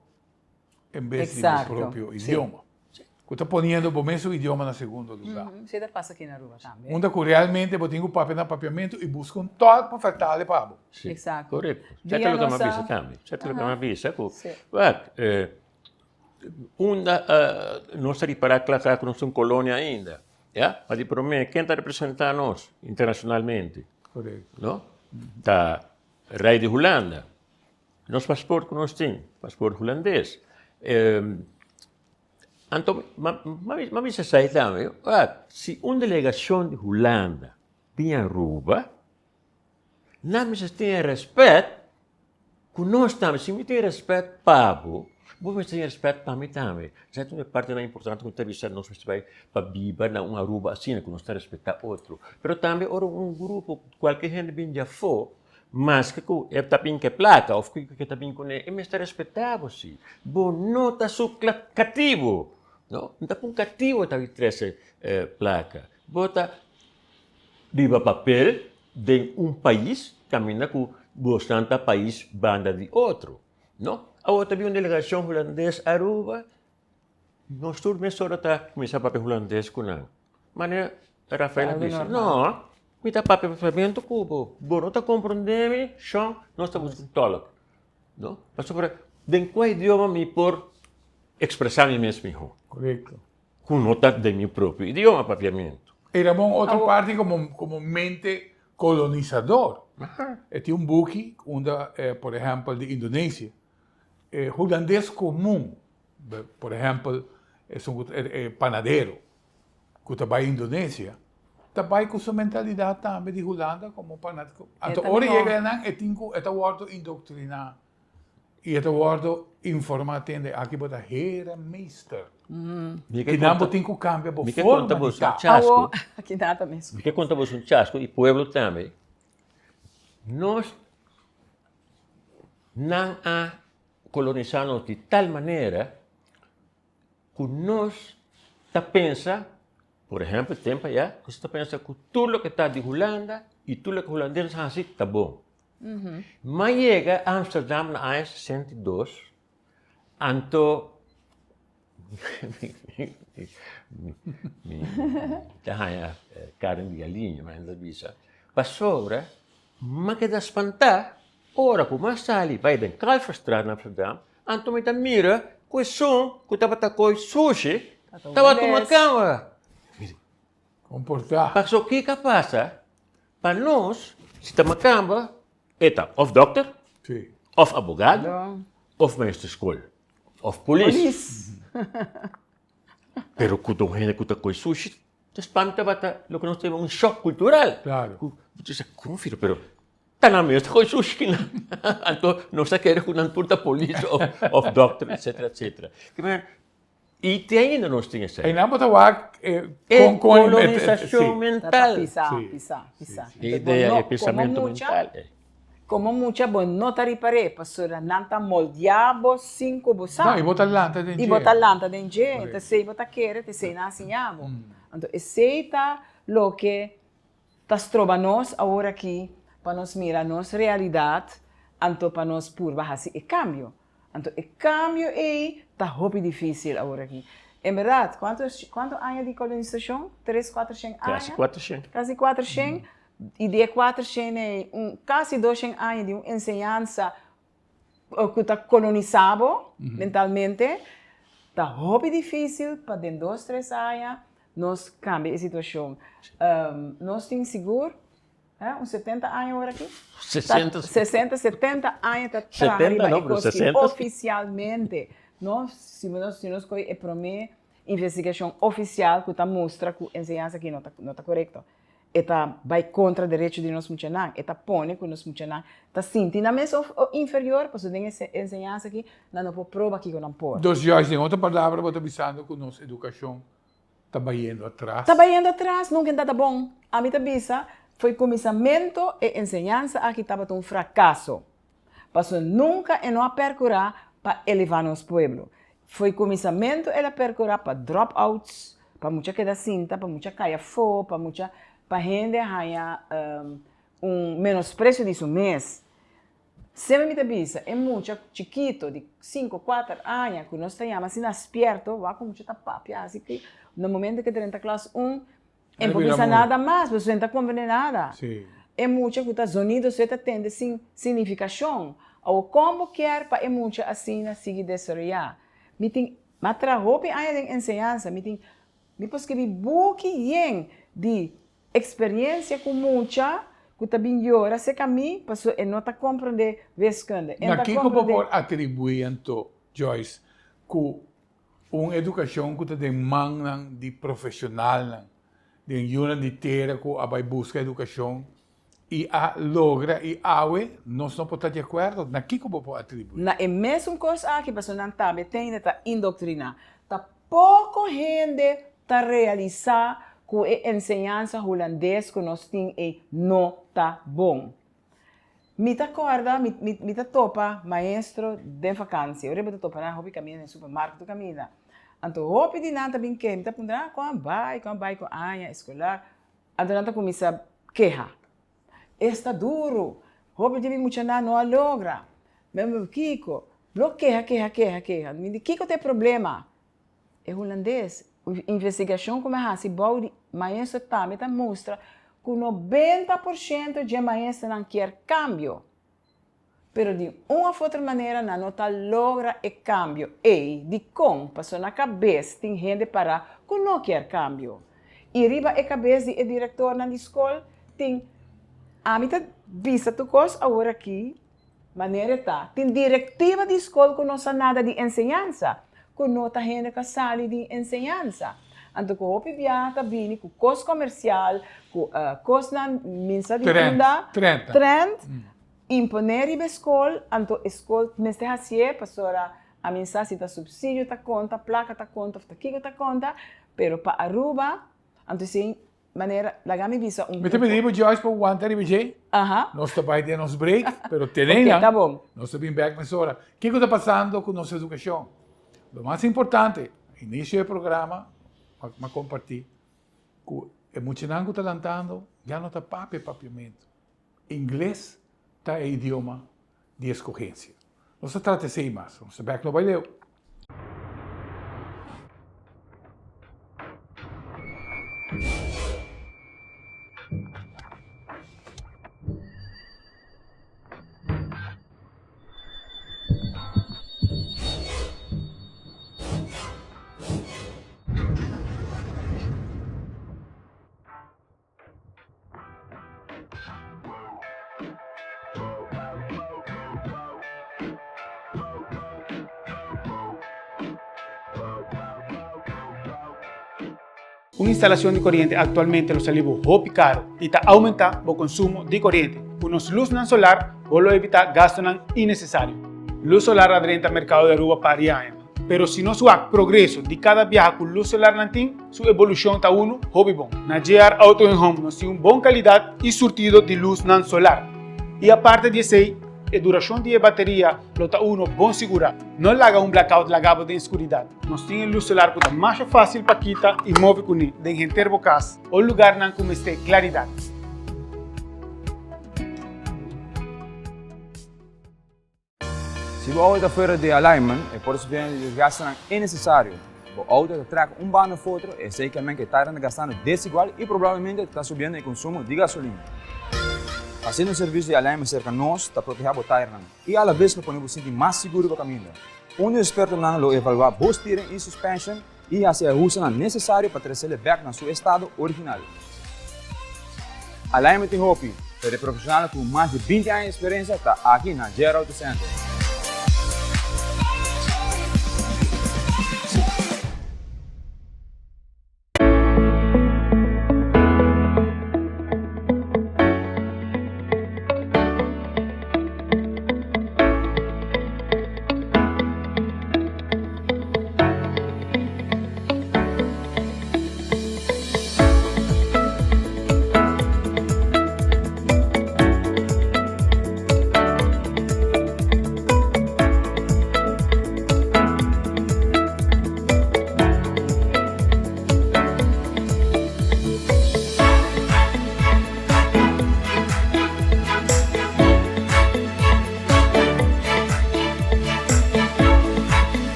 en bes di bo propio idioma. Ku ta poniendo bo mesun idioma na segundo lugá. Sí, ta pasa aki na Aruba tambe. Unda ku realmente bo tin ku papia na papiamentu i buska un tòlk pa fertale pa bo. Sí, korekto. Esei ta loke mi a bisa tambe. Esei ta loke mi a bisa ku, wak, unda nos ta ripará kla kla ku nos ta un kolonia ainda, ya. Ma di promé, ken ta representá nos internashonalmente? Korekto. No? Ta Rei di Hulanda. Nos pasport ku nos tin, pasport hulandes. Anto mi a bisa esei tambe, wak, si un delegashon di Hulanda bin Aruba, nan mester tin e rèspèt ku nos tambe. Si mi tin rèspèt pa bo, bo mester tin rèspèt pa mi tambe. Esei ta un partinan importante ku mi ta bisa nos mester bai pa biba na un Aruba asina, ku nos ta respetá otro. Pero tambe ora un grupo, kualke hende bin di afó, Maske ku e ta bin ku e plaka òf kiko ku e ta bin kuné, e mester respetá bo si. Bo no ta su katibu, no. No ta pa un katibu ta bin trese plaka. Bo ta riba papel den un pais kaminda ku bosnan ta pais banda di otro, no. Awor ta bin un delegashon hulandes Aruba. Nos tur mesora ta kuminsá papia hulandes ku nan. Manera Rafael a bisa, No, mi ta papia papiamentu ku bo. Bo no ta komprondé mi, shon, nos ta buska un tòlk. No? Pasobra den kua idioma mi por ekspresá mi mes mihó? Korekto. Ku no ta den mi propio idioma, papiamentu. E Ramon, otro parti komo komo mente kolonisador, e tin un buki unda, por ehèmpel, di Indonesia, e hulandes komun Por ehèmpel, esun ku e panadero ku ta bai Indonesia ta bai ku su mentalidat tambe di Hulanda komo panadero. Anto ora e yega einan e tin ku e ta wòrdu indoktriná i e ta wòrdu informá tende aki bo ta herenmeester. Kinan bo tin ku kambia bo forma di ta. Mi ke konta boso un chasku i pueblo tambe. Nos nan a Kolonisá nos di tal manera ku nos ta pensa, por ehèmpel tempu ayá, nos ta pensa ku tur loke ta di Hulanda i tur loke hulandes hasi ta bon. Mi a yega Amsterdam na aña 62, anto mi ta haña karni di galiña, mi a bisa, pasobra mi a keda spantá Ora ku mas sali bai den Kalverstraat na Amsterdam, anto mi ta mira ku esun ku tabata koi sushi tabata tuma kama. Komportá. Paso kiko a pasa? Pa nos, si ta makamba, e ta òf dòkter, òf abogado, òf meester skol, òf polis. Pero ku ta un hende ku ta koi sushi, ta spanta tabata loke nos ta yama un shòk kultural. Ku bo ta bisa, kon firo? Pero Ta nan mes ta koe sushi nan. Anto nos ta kere ku nan tur ta polis of dokter etcetera etcetera. I te ainda nos tin esei. Einan bo ta wak kon kon e kolonisashon mental. Ta pisa pisa pisa. E idea e pensamentu mental. Komo mucha bo no ta ripar'é pasobra nan ta moldiá bo sin ku bo sa. No, i bo ta lanta den dje. I bo ta lanta den dje. Ta esei bo ta kere, ta esei nan a siña bo. Anto esei ta loke Ta stroba nos awor aki pa nos mira nos realidad anto pa nos purba haci e cambio. Anto e cambio ey ta hopi dificil awor aki. En berdad, cuanto cuanto aña di colonisacion? Tres, cuatershen aña? Casi cuatershen. Casi cuatershen. Y di e cuatershen ey, un casi doshen aña di un enseñansa cu ta colonisa bo mentalmente, ta hopi dificil pa den dos, tres aña nos cambia e situacion. Nos tin sigur un setenta aña ora aki? Sesenta. Sesenta, setenta aña ta traha riba e cos aki oficialmente. No, si nos coge e prome investigacion oficial cu ta mustra cu enseñansa aki no ta corecto. E ta bai kontra derecho di nos muchanan. E ta pone ku nos muchanan ta sinti nan mes inferior pasobra den e enseñansa aki nan no por proba kiko nan por. Dus juist den otro palabra bo ta bisando ku nos edukashon ta bayendo atras. Ta bayendo atras, nunka e ta bon. Ami ta bisa fo'i kuminsamentu e enseñansa aki tabata un frakaso. Pasobra nunka e no a perkurá pa elevá nos pueblo. Fo'i kuminsamentu el a perkurá pa drop-outs, pa mucha keda sinta, pa mucha kai afó, pa mucha, pa hende haña un menospresio di su mes. Semper mi ta bisa, e mucha chikito di sinku, kuater aña ku nos ta yama asina spierto, wak ku mucha ta papia asi ku na momento ku e drenta klas un, E no por bisa nada mas, pasobra e no ta comprende nada. E mucha cu ta zonido so e ta tende sin significacion. Awor con bo kier pa e mucha asina sigui desaroya? Mi tin, mi a traha hopi aña den enseñansa, mi tin, mi por scribi buki yen di experiencia cu mucha cu ta bin yora cerca mi pasobra e no ta comprende wiskunde, e no Na ta kico bo comprende. por atribui anto, Joyce, cu Un edukashon ku ta den mannan di profeshonalnan, den yunan di tera ku a bai buska edukashon i a logra i awe nos no por ta di akuerdo. Na kiko bo por atribuí? Na e mesun kos aki pasobra nan tambe tende ta indoktriná. Ta poko hende ta realisá ku e enseñansa hulandes ku nos tin ei no ta bon. Mi ta kòrda, mi, mi, mi ta topa maestro den vakantie. Ora bo ta topa nan hopi kaminda den supermarkt tur kaminda. Anto hopi di nan ta bin keha. Mi ta puntra nan, kon a bai, kon a bai ku aña eskolar? Anto nan ta kuminsá keha. Esta duru, hopi di mi muchanan no a logra. Mi a kiko? Lo keha, keha, keha, keha. Mi di, kiko ta e problema? E hulandes, investigashon ku mi a hasi bou di maestro tambe ta mustra ku 90% dje maestronan kier kambio, pero di un òf otro manera nan no ta logra e kambio ei. Dikon? Pasobra na kabes tin hende pará ku no kier kambio. I riba e kabes di e direktornan di skol tin, ami ta bisa tur kos aworakí, Manera e ta, tin direktiva di skol ku no sa nada di enseñansa, ku no ta hende ku a sali di enseñansa. Anto ku hopi biaha ta bini ku kos komersial, ku kosnan minsa di unda, trend, imponé riba e skol, anto e skol mester hasié pasobra a minsa si ta supsidio ta konta, plaka ta konta òf ta kiko ta konta, pero pa Aruba, anto si Manera, laga mi bisa un. Mi ta pidi bo Joyce pa wanta riba dje. Aha. Nos ta bai den nos break, pero tene nan. Ok, ta bon. Nos ta bin bek mesora. Kiko ta pasando ku nos edukashon? Lo mas importante, inicio e programa, m'a kompartí ku e muchanan ku ta lantando ya no ta papia papiamentu. Ingles ta e idioma di eskogensia. Nos ta trata esei mas. Nos ta bek no bai leu. Un instalacion di coriente actualmente lo sali bo hopi caro y ta aumenta bo consumo di coriente. Cu nos luznan solar bo lo evita gastonan innecesario. Luz solar a drenta mercado di Aruba par di aña. Pero si nos wak progreso di kada biaha ku lus solar nan tin, su evolushon ta unu hopi bon. Na JR Auto and Home nos tin un bon kalidat i surtido di lusnan solar. I aparte di esei, e durashon di e bateria lo ta unu bon sigurá. No laga un blackout laga bo den skuridat. Nos tin e lus solar ku ta masha fásil pa kita i move kuné den henter bo kas o lugarnan ku mester klaridat. Si bo auto ta fuera di alignment, e por sufriendo di desgastenan innecesario. Bo auto ta trek un banda of otro, esey ke men ke tairan ta gastando desigual y probablemente ta subiendo e consumo di gasolina. Haciendo un servicio di alignment cerca nos ta proteha bo tairnan y a la vez lo pone bo sinti mas sigur riba caminda. Un di expertonan lo evalua bo steering y suspension y haci e ahustenan necesario pa trecele bek na su estado original. Alignment tin hopi, pero e profesionalnan cu mas di 20 aña di experiencia ta aki na JR Auto Center.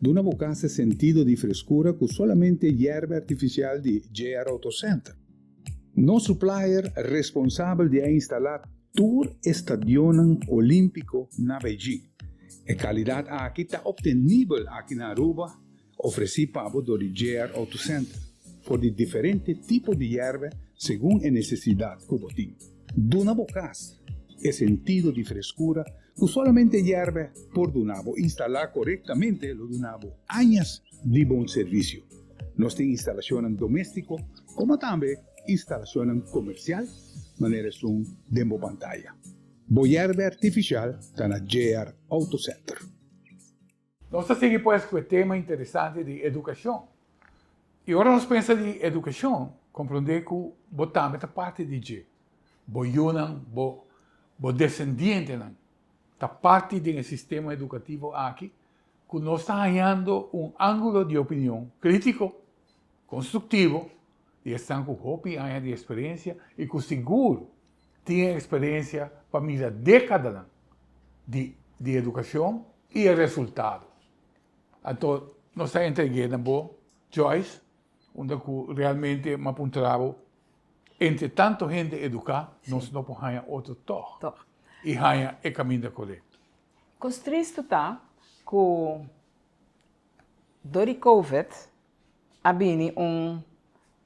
Duna bo kas e sentido di freskura ku solamente yerba artifisial di JR Auto Center. Nos supplier responsabel di a instalá tur e stadionnan olímpiko na Beijing. E kalidat aki ta optenibel aki na Aruba, ofresí pa bo dor di JR Auto Center, for di diferente tipo di yerba segun e nesesidat ku bo tin. Duna bo kas e sentido di freskura ku solamente yerba por duna bo. Instalá korektamente lo duna bo añas di bon servisio. Nos tin instalashonnan doméstiko komo tambe instalashonnan komersial manera esun den bo pantaya. Bo yerba artifisial ta na JR Auto Center. Nos ta sigui pues ku e tema interesante di edukashon. I ora nos pensa di edukashon, komprondé ku bo tambe ta parti di dje. Bo yunan, bo bo desendientenan ta parti den e sistema edukativo aki ku nos ta hañando un ángulo di opinion krítiko, konstruktivo di esnan ku hopi aña di eksperensia i ku sigur tin e eksperensia pa mira dékadanan di di edukashon i e resultado. Anto nos ta entreg'é na bo, Joyce, unda ku realmente m'a puntra bo, entre tanto hende eduká nos no por haña otro tòg i haña e kaminda korekto. Kos tristu ta ku dor di covid a bini un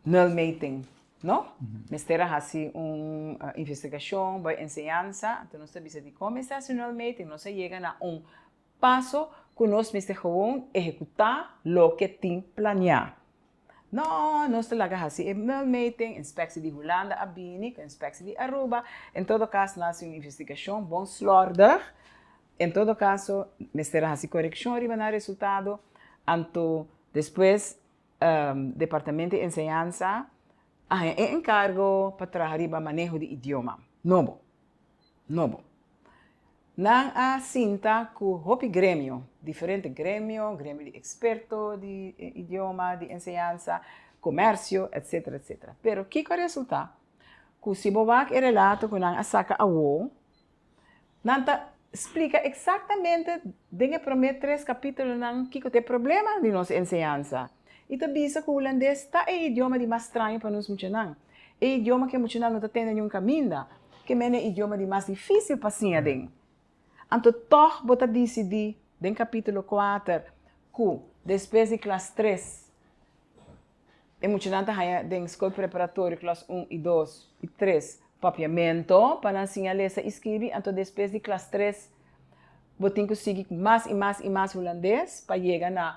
nulmeting, no? Mester a hasi un investigashon bai enseñansa, anto nos ta bisa dikon mester hasi un nulmeting? Nos a yega na un paso ku nos mester gewoon ehekutá loke tin planeá. No, nos ta laga hasi e nulmeting, inspeksie di Hulanda a bini ku inspeksie di Aruba, en todo kaso nan hasi un investigashon bon slòrdig, En todo kaso mester a hasi korekshon riba nan resultado, anto despues Departamento di Enseñansa a haña e enkargo pa traha riba maneho di idioma nobo, nobo. Nan a sinta ku hopi gremio, diferente gremio, gremio di eksperto di idioma, di enseñansa, komersio, etsetera, etsetera. Pero kiko a resultá? Ku si bo wak e relato ku nan a saka awo, Nan ta splika eksaktamente den e promé tres kapítulonan kiko ta e problema di nos enseñansa i ta bisa ku hulandes ta e idioma di mas straño pa nos muchanan, e idioma ku e muchanan no ta tende niun kaminda, ke mene e idioma di mas difísil pa siña den. Anto tòg bo ta disidí den kapítulo kuater ku despues di klas tres E muchanan ta haña den skol preparatorio klas un i dos i tres papiamento pa nan siña lesa i skibi, anto despues di klas tres bo tin ku sigui mas i mas i mas hulandes pa yega na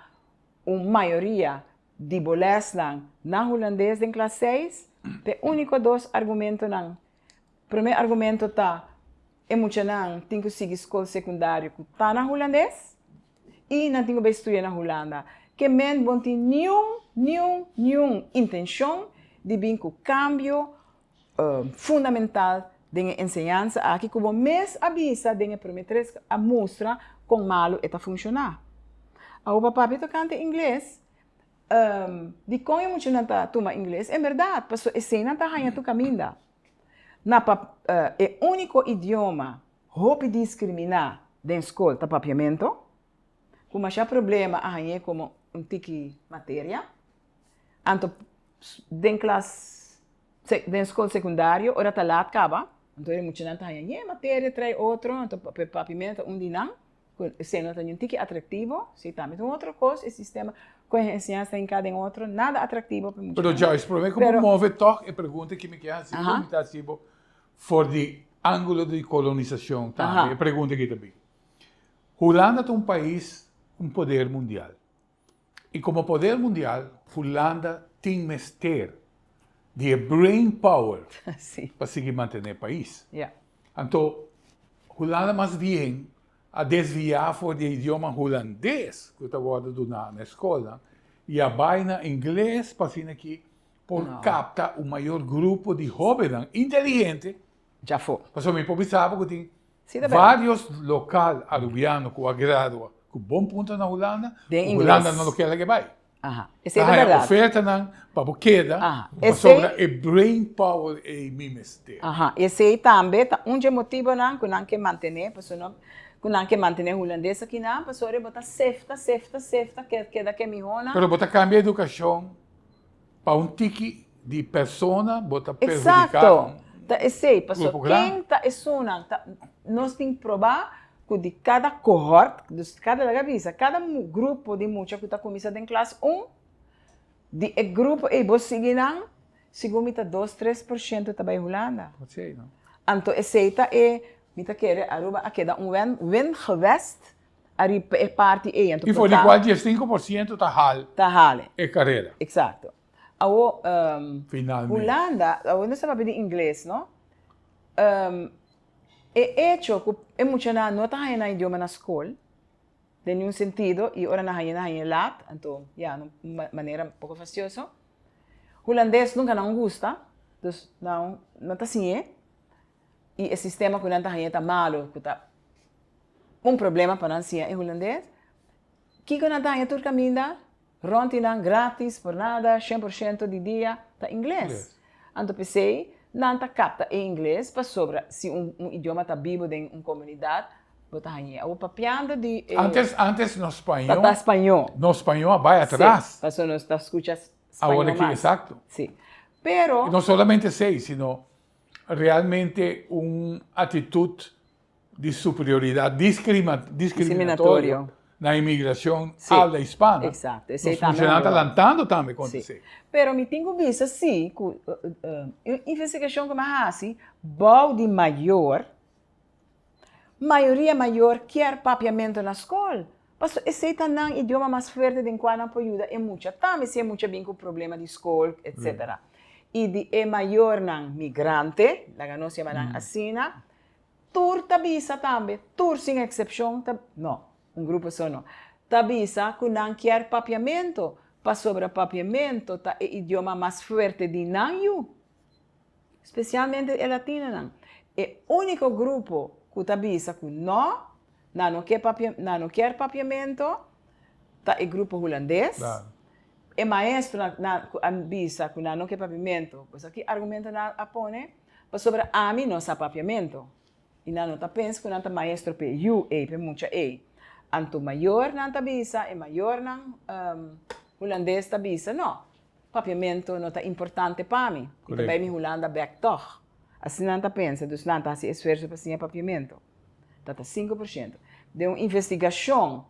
un mayoria di bo lèsnan na hulandes den klas seis. Ta e úniko dos argumentonan. Promé argumento ta e muchanan tin ku sigui skol sekundario ku ta na hulandes. I nan tin ku bai studia na Hulanda. Ke men bon tin niun, niun, niun intenshon di bin ku kambio fundamental den e enseñansa aki ku bo mes a bisa den e promé tres a mustra kon malu e ta funshoná. Awor pa papia tokante ingles, dikon e muchanan ta tuma ingles? En bèrdat, pasobra eseinan ta haña tur kaminda. Na pa e úniko idioma Hopi diskriminá den skol ta papiamentu, ku masha problema a hañ'é komo un tiki materia. Anto den klas den skol sekundario ora ta lat kaba, anto e muchanan ta haña ñe materia trae otro, anto papiamentu ta un di nan, ku esei no ta niun tiki atraktivo, si tambe ta un otro kos e sistema ku e enseñansa ta hinká den otro, nada atraktivo pa e muchanan. Pero Joyce, promé ku bo move tòg e pregunta ki mi ke hasi, ku mi ta hasi bo For di ángulo di kolonisashon tambe e pregunta aki ta bin. Hulanda ta un pais, un poder mundial. I komo poder mundial, Hulanda tin mester di e brain power pa sigui mantené pais. Anto, Hulanda mas bien a desviá for di e idioma hulandes ku ta wòrdu duná na e skolnan i a bai na ingles pa asina ki por capta un mayor grupo di hobennan inteligente. Djafó. Pasobra mi por bisa bo cu tin varios local Arubiano cu a gradua cu bon punto na Hulanda, cu Hulanda no lo kier laga e bay. Esey ta berdad. Ta haya ofertanan pa bo keda pasobra e brain power ey mi mester. Esey tambe ta un dje motibonan cu nan ke mantene pasobra no. Ku nan ke mantené hulandes akinan, pasobra bo ta sefta, sefta, sefta, keda ke mihónan. Pero bo ta kambia edukashon pa un tiki di persona, bo ta perhudiká Eksakto! Ta esei, pasobra ken ta esunnan ta, nos tin probá ku di kada kohort, dus kada laga bisa, kada grupo di mucha ku ta kuminsá den klas un, di e grupo ei bo sigui nan, Segun mi ta dos 3% ta bai Hulanda. Anto esei ta e, mi ta kere Aruba a keda un wen win gewest ariba e parti ei. Anto I for di kual 15% ta hal Ta hal. e karera. Eksakto. Awo Finalmente. Hulanda, awo nos ta papia di ingles no, e echo ku e muchanan no ta haña nan idioma na skol, den niun sentido, i ora nan haña nan haña lat, anto ya, na un manera poko fastioso. Hulandes nunka nan gusta, dus nan no ta siñ'é i e sistema ku nan ta hañ'é ta malu ku ta un problema pa nan siña e hulandes. Kiko nan ta haña tur kaminda rònt di nan gratis por nada 100% di dia ta ingles. Anto p'esei nan ta kapta e ingles pasobra si un idioma ta bibu den un komunidat bo ta hañ'é. Awor papiando di e. Antes antes nos spañó. Ta spañó. Nos spañó a bai atras. Sí, pasobra nos ta skucha spañó mas. Awor aki, eksakto. Sí. Pero. No solamente esei, sino realmente un atitut di superioridat discriminatorio na inmigracion habla hispana. Exacto. Esey Nos tambe muchanan ta Aruba. lantando tambe contra Sí. esey. Pero mi tin cu bisa sí cu un investigacion cu mi a haci bou di mayor, mayoria mayor kier papiamento na scol. Pasobra esey ta nan idioma mas fuerte den cua nan por yuda e mucha tambe si e mucha bin cu problema di scol, etcetera. Y di e mayornan migrante, laga nos yama nan asina, Tur ta bisa tambe, tur sin eksepshon ta, no, un grupo so no, ta bisa ku nan kier papiamento, pasobra papiamento ta e idioma mas fuerte di nan yu, spesialmente e latinonan. E úniko grupo ku ta bisa ku no, nan no ke papia, nan no kier papiamento, ta e grupo hulandes. E maestronan nan ku a bisa ku nan no ke papiamento, bo sa ki argumento nan a pone? Pasobra ami no sa papiamento, i nan no ta pensa ku nan ta maestro p'e yu ei, p'e mucha ei. Anto mayornan ta bisa, e mayornan hulandes ta bisa, no, papiamento no ta importante pa mi, mi ta bai mi Hulanda bèk tòg. Asina nan ta pensa, dus nan ta hasi esfuerso pa siña papiamento. Ta ta 5%. Den un investigashon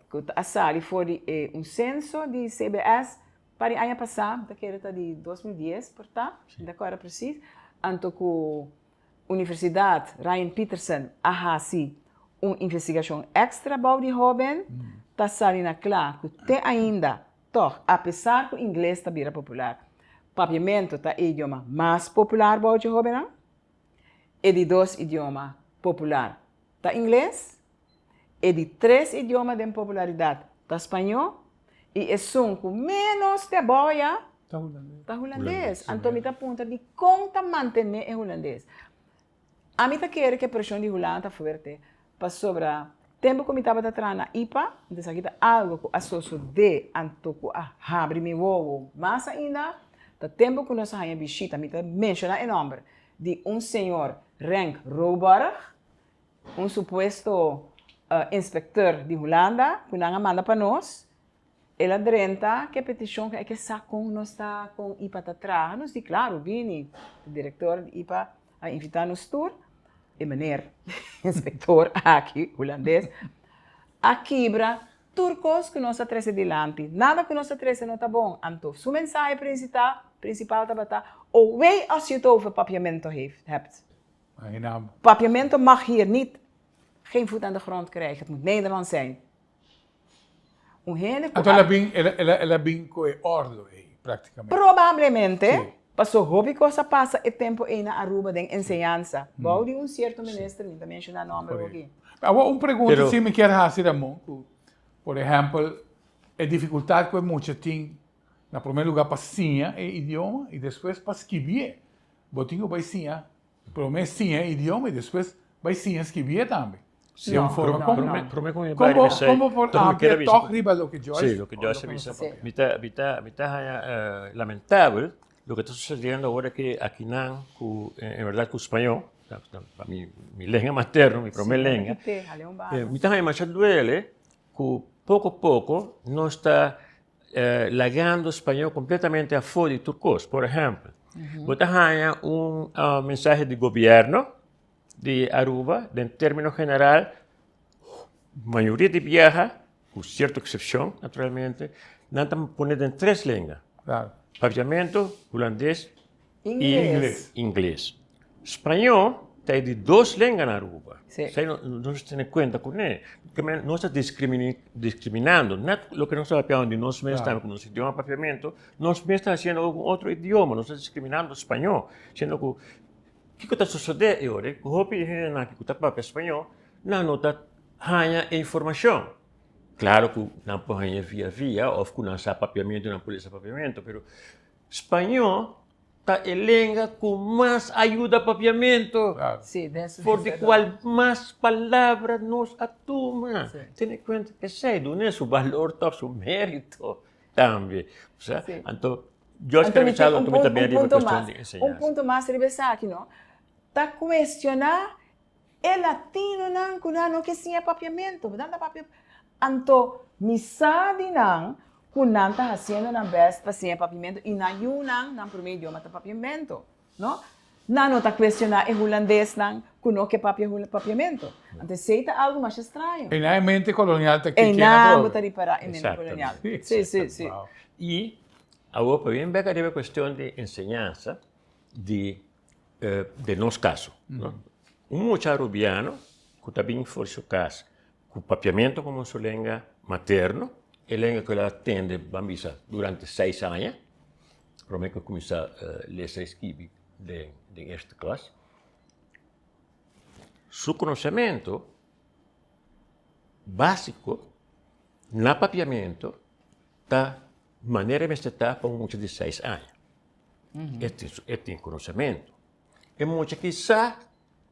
ku a sali for di e un senso di CBS, Pa di aña pasá, mi ta kere ta di 2010 por ta, mi ta kòrda presis, anto ku Universidat Ryan Peterson a hasi un investigashon èkstra bou di hóben, ta sali na kla ku te ainda tòg, apesar ku ingles ta bira popular, papiamentu ta e idioma mas popular bou dje hóbennan. E di dos idioma popular ta ingles, e di tres idioma den popularidat ta spañó i esun ku ménos te boya ta hulandes. Anto mi ta puntra dikon ta mantené e hulandes? Ami ta kere ku e preshon di Hulanda ta fuerte pasobra tempu ku mi tabata traha na ipa, entonces aki ta algu ku a sosodé anto ku a habri mi wowo mas ainda, ta tempu ku nos a haña bishita, mi ta menshoná e nòmber di un señor Renk Roborg, Un supuesto inspecteur di Hulanda cu nan a manda pa nos, el a drenta cu e peticion cu e ke sa con nos ta, con ipa ta traha. Nos di claro, bini. E director di ipa a invita nos tur. E meneer inspector aki, Hulandes, a kibra tur cos cu nos a trece dilanti. Nada cu nos a trece no ta bon. Anto su mensahe principal tabata, O wee als je het over papiamento hebt. Papiamento mag hier niet geen voet aan de grond krijgen, het moet Nederlands zijn. Un hende ku Anto el a bin, el a, el a bin ku e ordo ei, praktikamente. Probablemente, sí. Paso hopi kos a pasa e tempo ei na Aruba den enseñansa, bou di un sierto minister, mi ta menshoná nòmber hopi. Awor un pregunta si mi kier hasi, Ramon, ku por ehèmpel e difikultat ku e mucha tin na promé lugá pa siña e idioma i despues pa skibié. Bo tin ku bai siña Prome siña e idioma y despues bai siña skibié tambe. Sí, Den un forma no, como no. Prome ku mi bai Como riba esei, como por toch mi kier amplia bisa toch riba loke Joyce Sí, loke Joyce a bisa. Sí. Mi ta mi ta mi ta haña lamentabel loke ta sucediendo awor aki akinan ku en berdad ku spañó. mi mi lenga materno, mi prome lenga. Mi ta haña masha duele ku poko poko nos ta lagando spañó kompletamente afó di tur kos. Por ehèmpel, bo ta haña un mensahe di gobièrnu di Aruba den término general, mayoria di biaha, ku sierto eksepshon naturalmente, nan ta pone den tres lenga, Papiamentu, Hulandes i Ingles. Spañó ta e di dos lenga na Aruba. Esei nos tene kuenta kuné. Nos ta diskriminando, net loke nos ta papiando di nos mes tambe ku nos idioma Papiamentu, nos mes ta hasiendo ku otro idioma, nos ta diskriminando spañó, siendo ku kiko ta sosodé e ora ku hopi hendenan aki ku ta papia spañó, nan no ta haña e informashon. Klaro ku nan por haña via via òf ku nan sa papiamentu, nan por lesa papiamentu, pero spañó ta e lenga ku mas a yuda papiamentu, for di kual mas palabra nos a tuma. Tene kuenta esei, dun'e su balor tòg, su mérito tambe. Osea, anto George Anto mi tin Carrizal un anto mi ta pun bin un riba punto kuestion mas, di un enseñansa. punto mas riba esaki no, ta kuestioná e latinonan ku nan no ke siña papiamentu, nan ta papia, anto mi sa di nan ku nan ta hasiendo nan bèst pa siña papiamentu i nan yunan nan promé idioma ta papiamentu, no? Nan no ta kuestioná e hulandesnan ku no ke papia papiamentu. Anto esei ta algu masha straño. Einan e mente kolonial ta kik'é na Einan bo atrobe. ta ripará e mente kolonial. Sí, sí, sí. I awor pa bin bèk ariba e kuestion di enseñansa di Den nos kaso, un mucha arubiano ku ta bin for su kas ku papiamentu komo su lenga materno, e lenga ku el a tende ban bisa durante seis aña, promé ku el kuminsá lesa i skibi den eerste klas, su konosementu básiko na papiamentu ta manera e mester ta pa un mucha di seis aña. E tin konosementu. E mucha ki sa,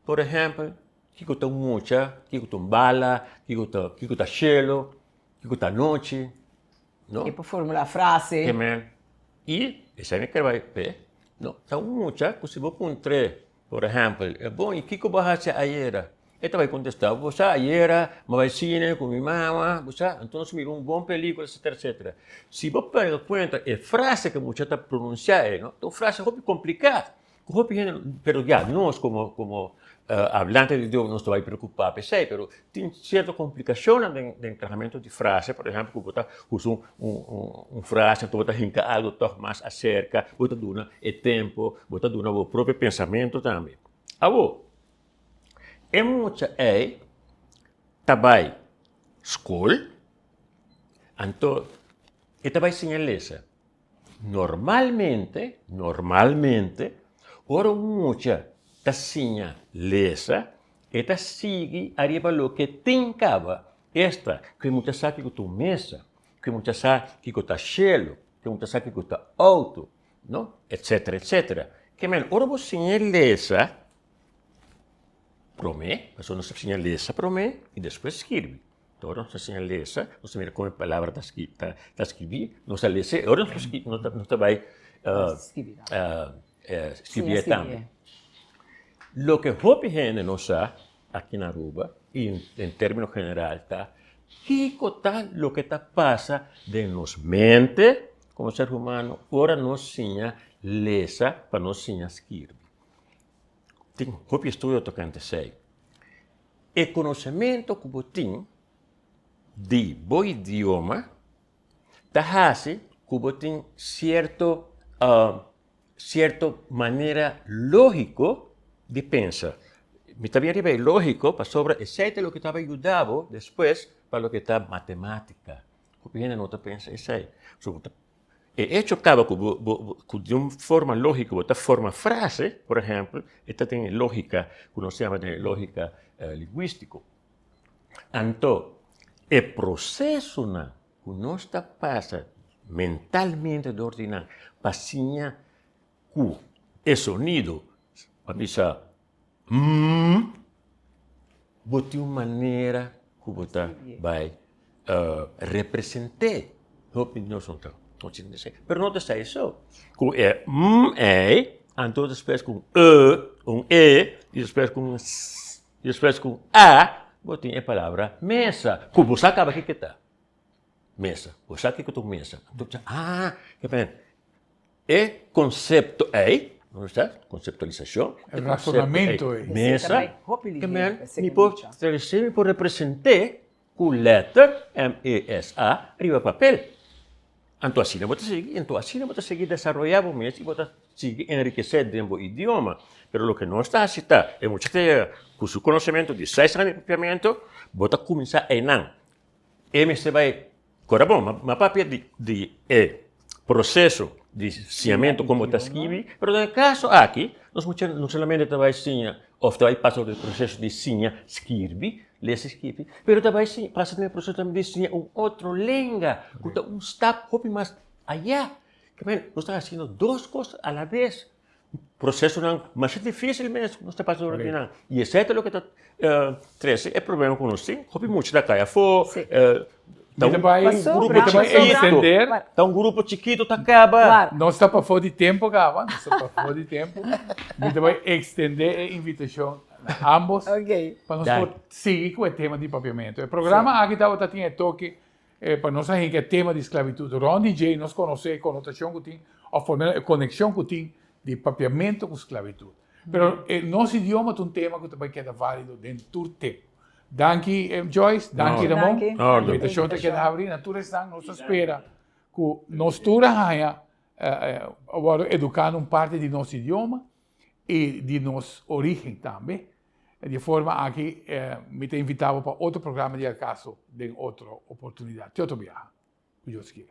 por ehèmpel, kiko ta un mucha, kiko ta un bala, kiko ta kiko ta shelu, kiko ta anochi, no? E por formulá frase. Ke men. I esei mi ker bai p'e, no, ta un mucha ku si bo puntr'é Por ehèmpel, e bon, i kiko bo a hasi ayera? E ta bai kontestá, bo sa ayera mi a bai sine ku mi mama, bo sa, anto nos mira un bon pelikula, etsetera, etsetera. Si bo pega kuenta e frase ku mucha ta pronunsiá ei, no, ta un frase hopi kompliká, ku hopi hende, pero ya, nos komo komo ablante di idioma nos ta bai preokupá pa esei, pero tin sierto komplikashonnan den den trahamentu di frase, por ehèmpel ku bo ta usa un un frase anto bo ta hinka algu tòg mas aserka, bo ta duna e tempo, bo ta duna bo propio pensamentu tambe. Awor, e mucha ei ta bai skol, anto e ta bai siña lesa. Normalmente, normalmente, ora un mucha ta siña lesa, e ta sigui ariba loke tin kaba. Esta, ku e mucha sa kiko ta un mesa, ku e mucha sa kiko ta shelu, ku e mucha sa kiko ta outo, no? Etcetera, etcetera. Ke men, ora bo siña lesa promé, pasobra nos ta siña lesa promé i despues skirbi. Ora nos ta siña lesa, nos ta mira kon e palabra ta ta skibí, nos ta lesa e ora nos ta nos ta bai skibié tambe. Loke hopi hende no sa aki na Aruba i den término general ta kiko ta loke ta pasa den nos mente komo ser humano ora nos siña lesa pa nos siña skirbi. Tin hopi estudio tokante esei. E konosementu ku bo tin di bo idioma ta hasi ku bo tin sierto sierto manera lógiko di pensa. Mi ta bin riba e lógiko pasobra esei ta loke ta bai yuda bo despues pa loke ta matemátika. Hopi hende no ta pensa esei. E echo kaba ku bo bo ku di un forma lógiko bo ta forma frase, por ehèmpel, e ta den e lógika ku nos yama den e lógika lingwístiko. Anto e prosesonan ku nos ta pasa mentalmente dor di nan pa siña ku e sonido, pa bisa mm, bo tin un manera ku bo ta bai represent'é. Hopi di nos no ta konsiente di esei. Pero no ta esei so. Ku e mm ei. Anto despues ku un e, un e, i despues ku un s, i despues ku un a, bo tin e palabra mesa, ku bo sa kaba kiko ta. Mesa, bo sa kiko ta un mesa. Anto bo bisa, ah, ke men, e konsepto ei, no sa, konseptualisashon, E rasonamento ei. Mesa, ke men, mi por trese, mi por represent'é Ku lèter MESA riba papel. Anto asina bo ta sigui, anto asina bo ta sigui desaroyá bo mes i bo ta sigui enrikesé den bo idioma. Pero loke nos ta hasi ta, e mucha ta yega ku su konosementu di seis aña di papiamentu, bo ta kuminsá einan. E mester bai Kora bon, m'a papia di di e proseso di siñamentu komo ta skibi, pero den e kaso aki nos mucha no solamente ta bai siña òf ta bai pasa por e proseso di siña skirbi, lesa i skirbi, pero ta bai siña pasa den e proseso tambe di siña un otro lenga ku ta un stap hopi mas ayá. Nos ta hasiendo dos kos a la bes. Procesonan masha dificil mes nos ta pasa dor di nan y esey ta loke ta trece e problema cu nos tin. Hopi mucha ta cay afo, ta un grupo chikito, ta un grupo chikito ta caba. Nos ta pafo di tempo caba, nos ta pafo di tempo. Mi ta bay extende e invitacion na ambos pa nos por sigui cu e tema di papiamento. E programa aki tabata tin e toke Pa nos a hinka e tema di sklabitut rònt di dje i nos konosé e konotashon ku tin òf por lo menos e konekshon ku tin di papiamentu ku sklabitut. Pero e nos idioma ta un tema ku ta bai keda válido den tur tempu. Danki Joyce, danki Ramon. Invitashon ta keda habrí na tur esnan. Nos ta spera ku nos tur a haña a wòrdu eduká na un parti di nos idioma i di nos orígen tambe. Di e forma aki mi ta invita bo pa otro programa di Alcaso den otro oportunidad. Te otro biaha, cu Dios kier.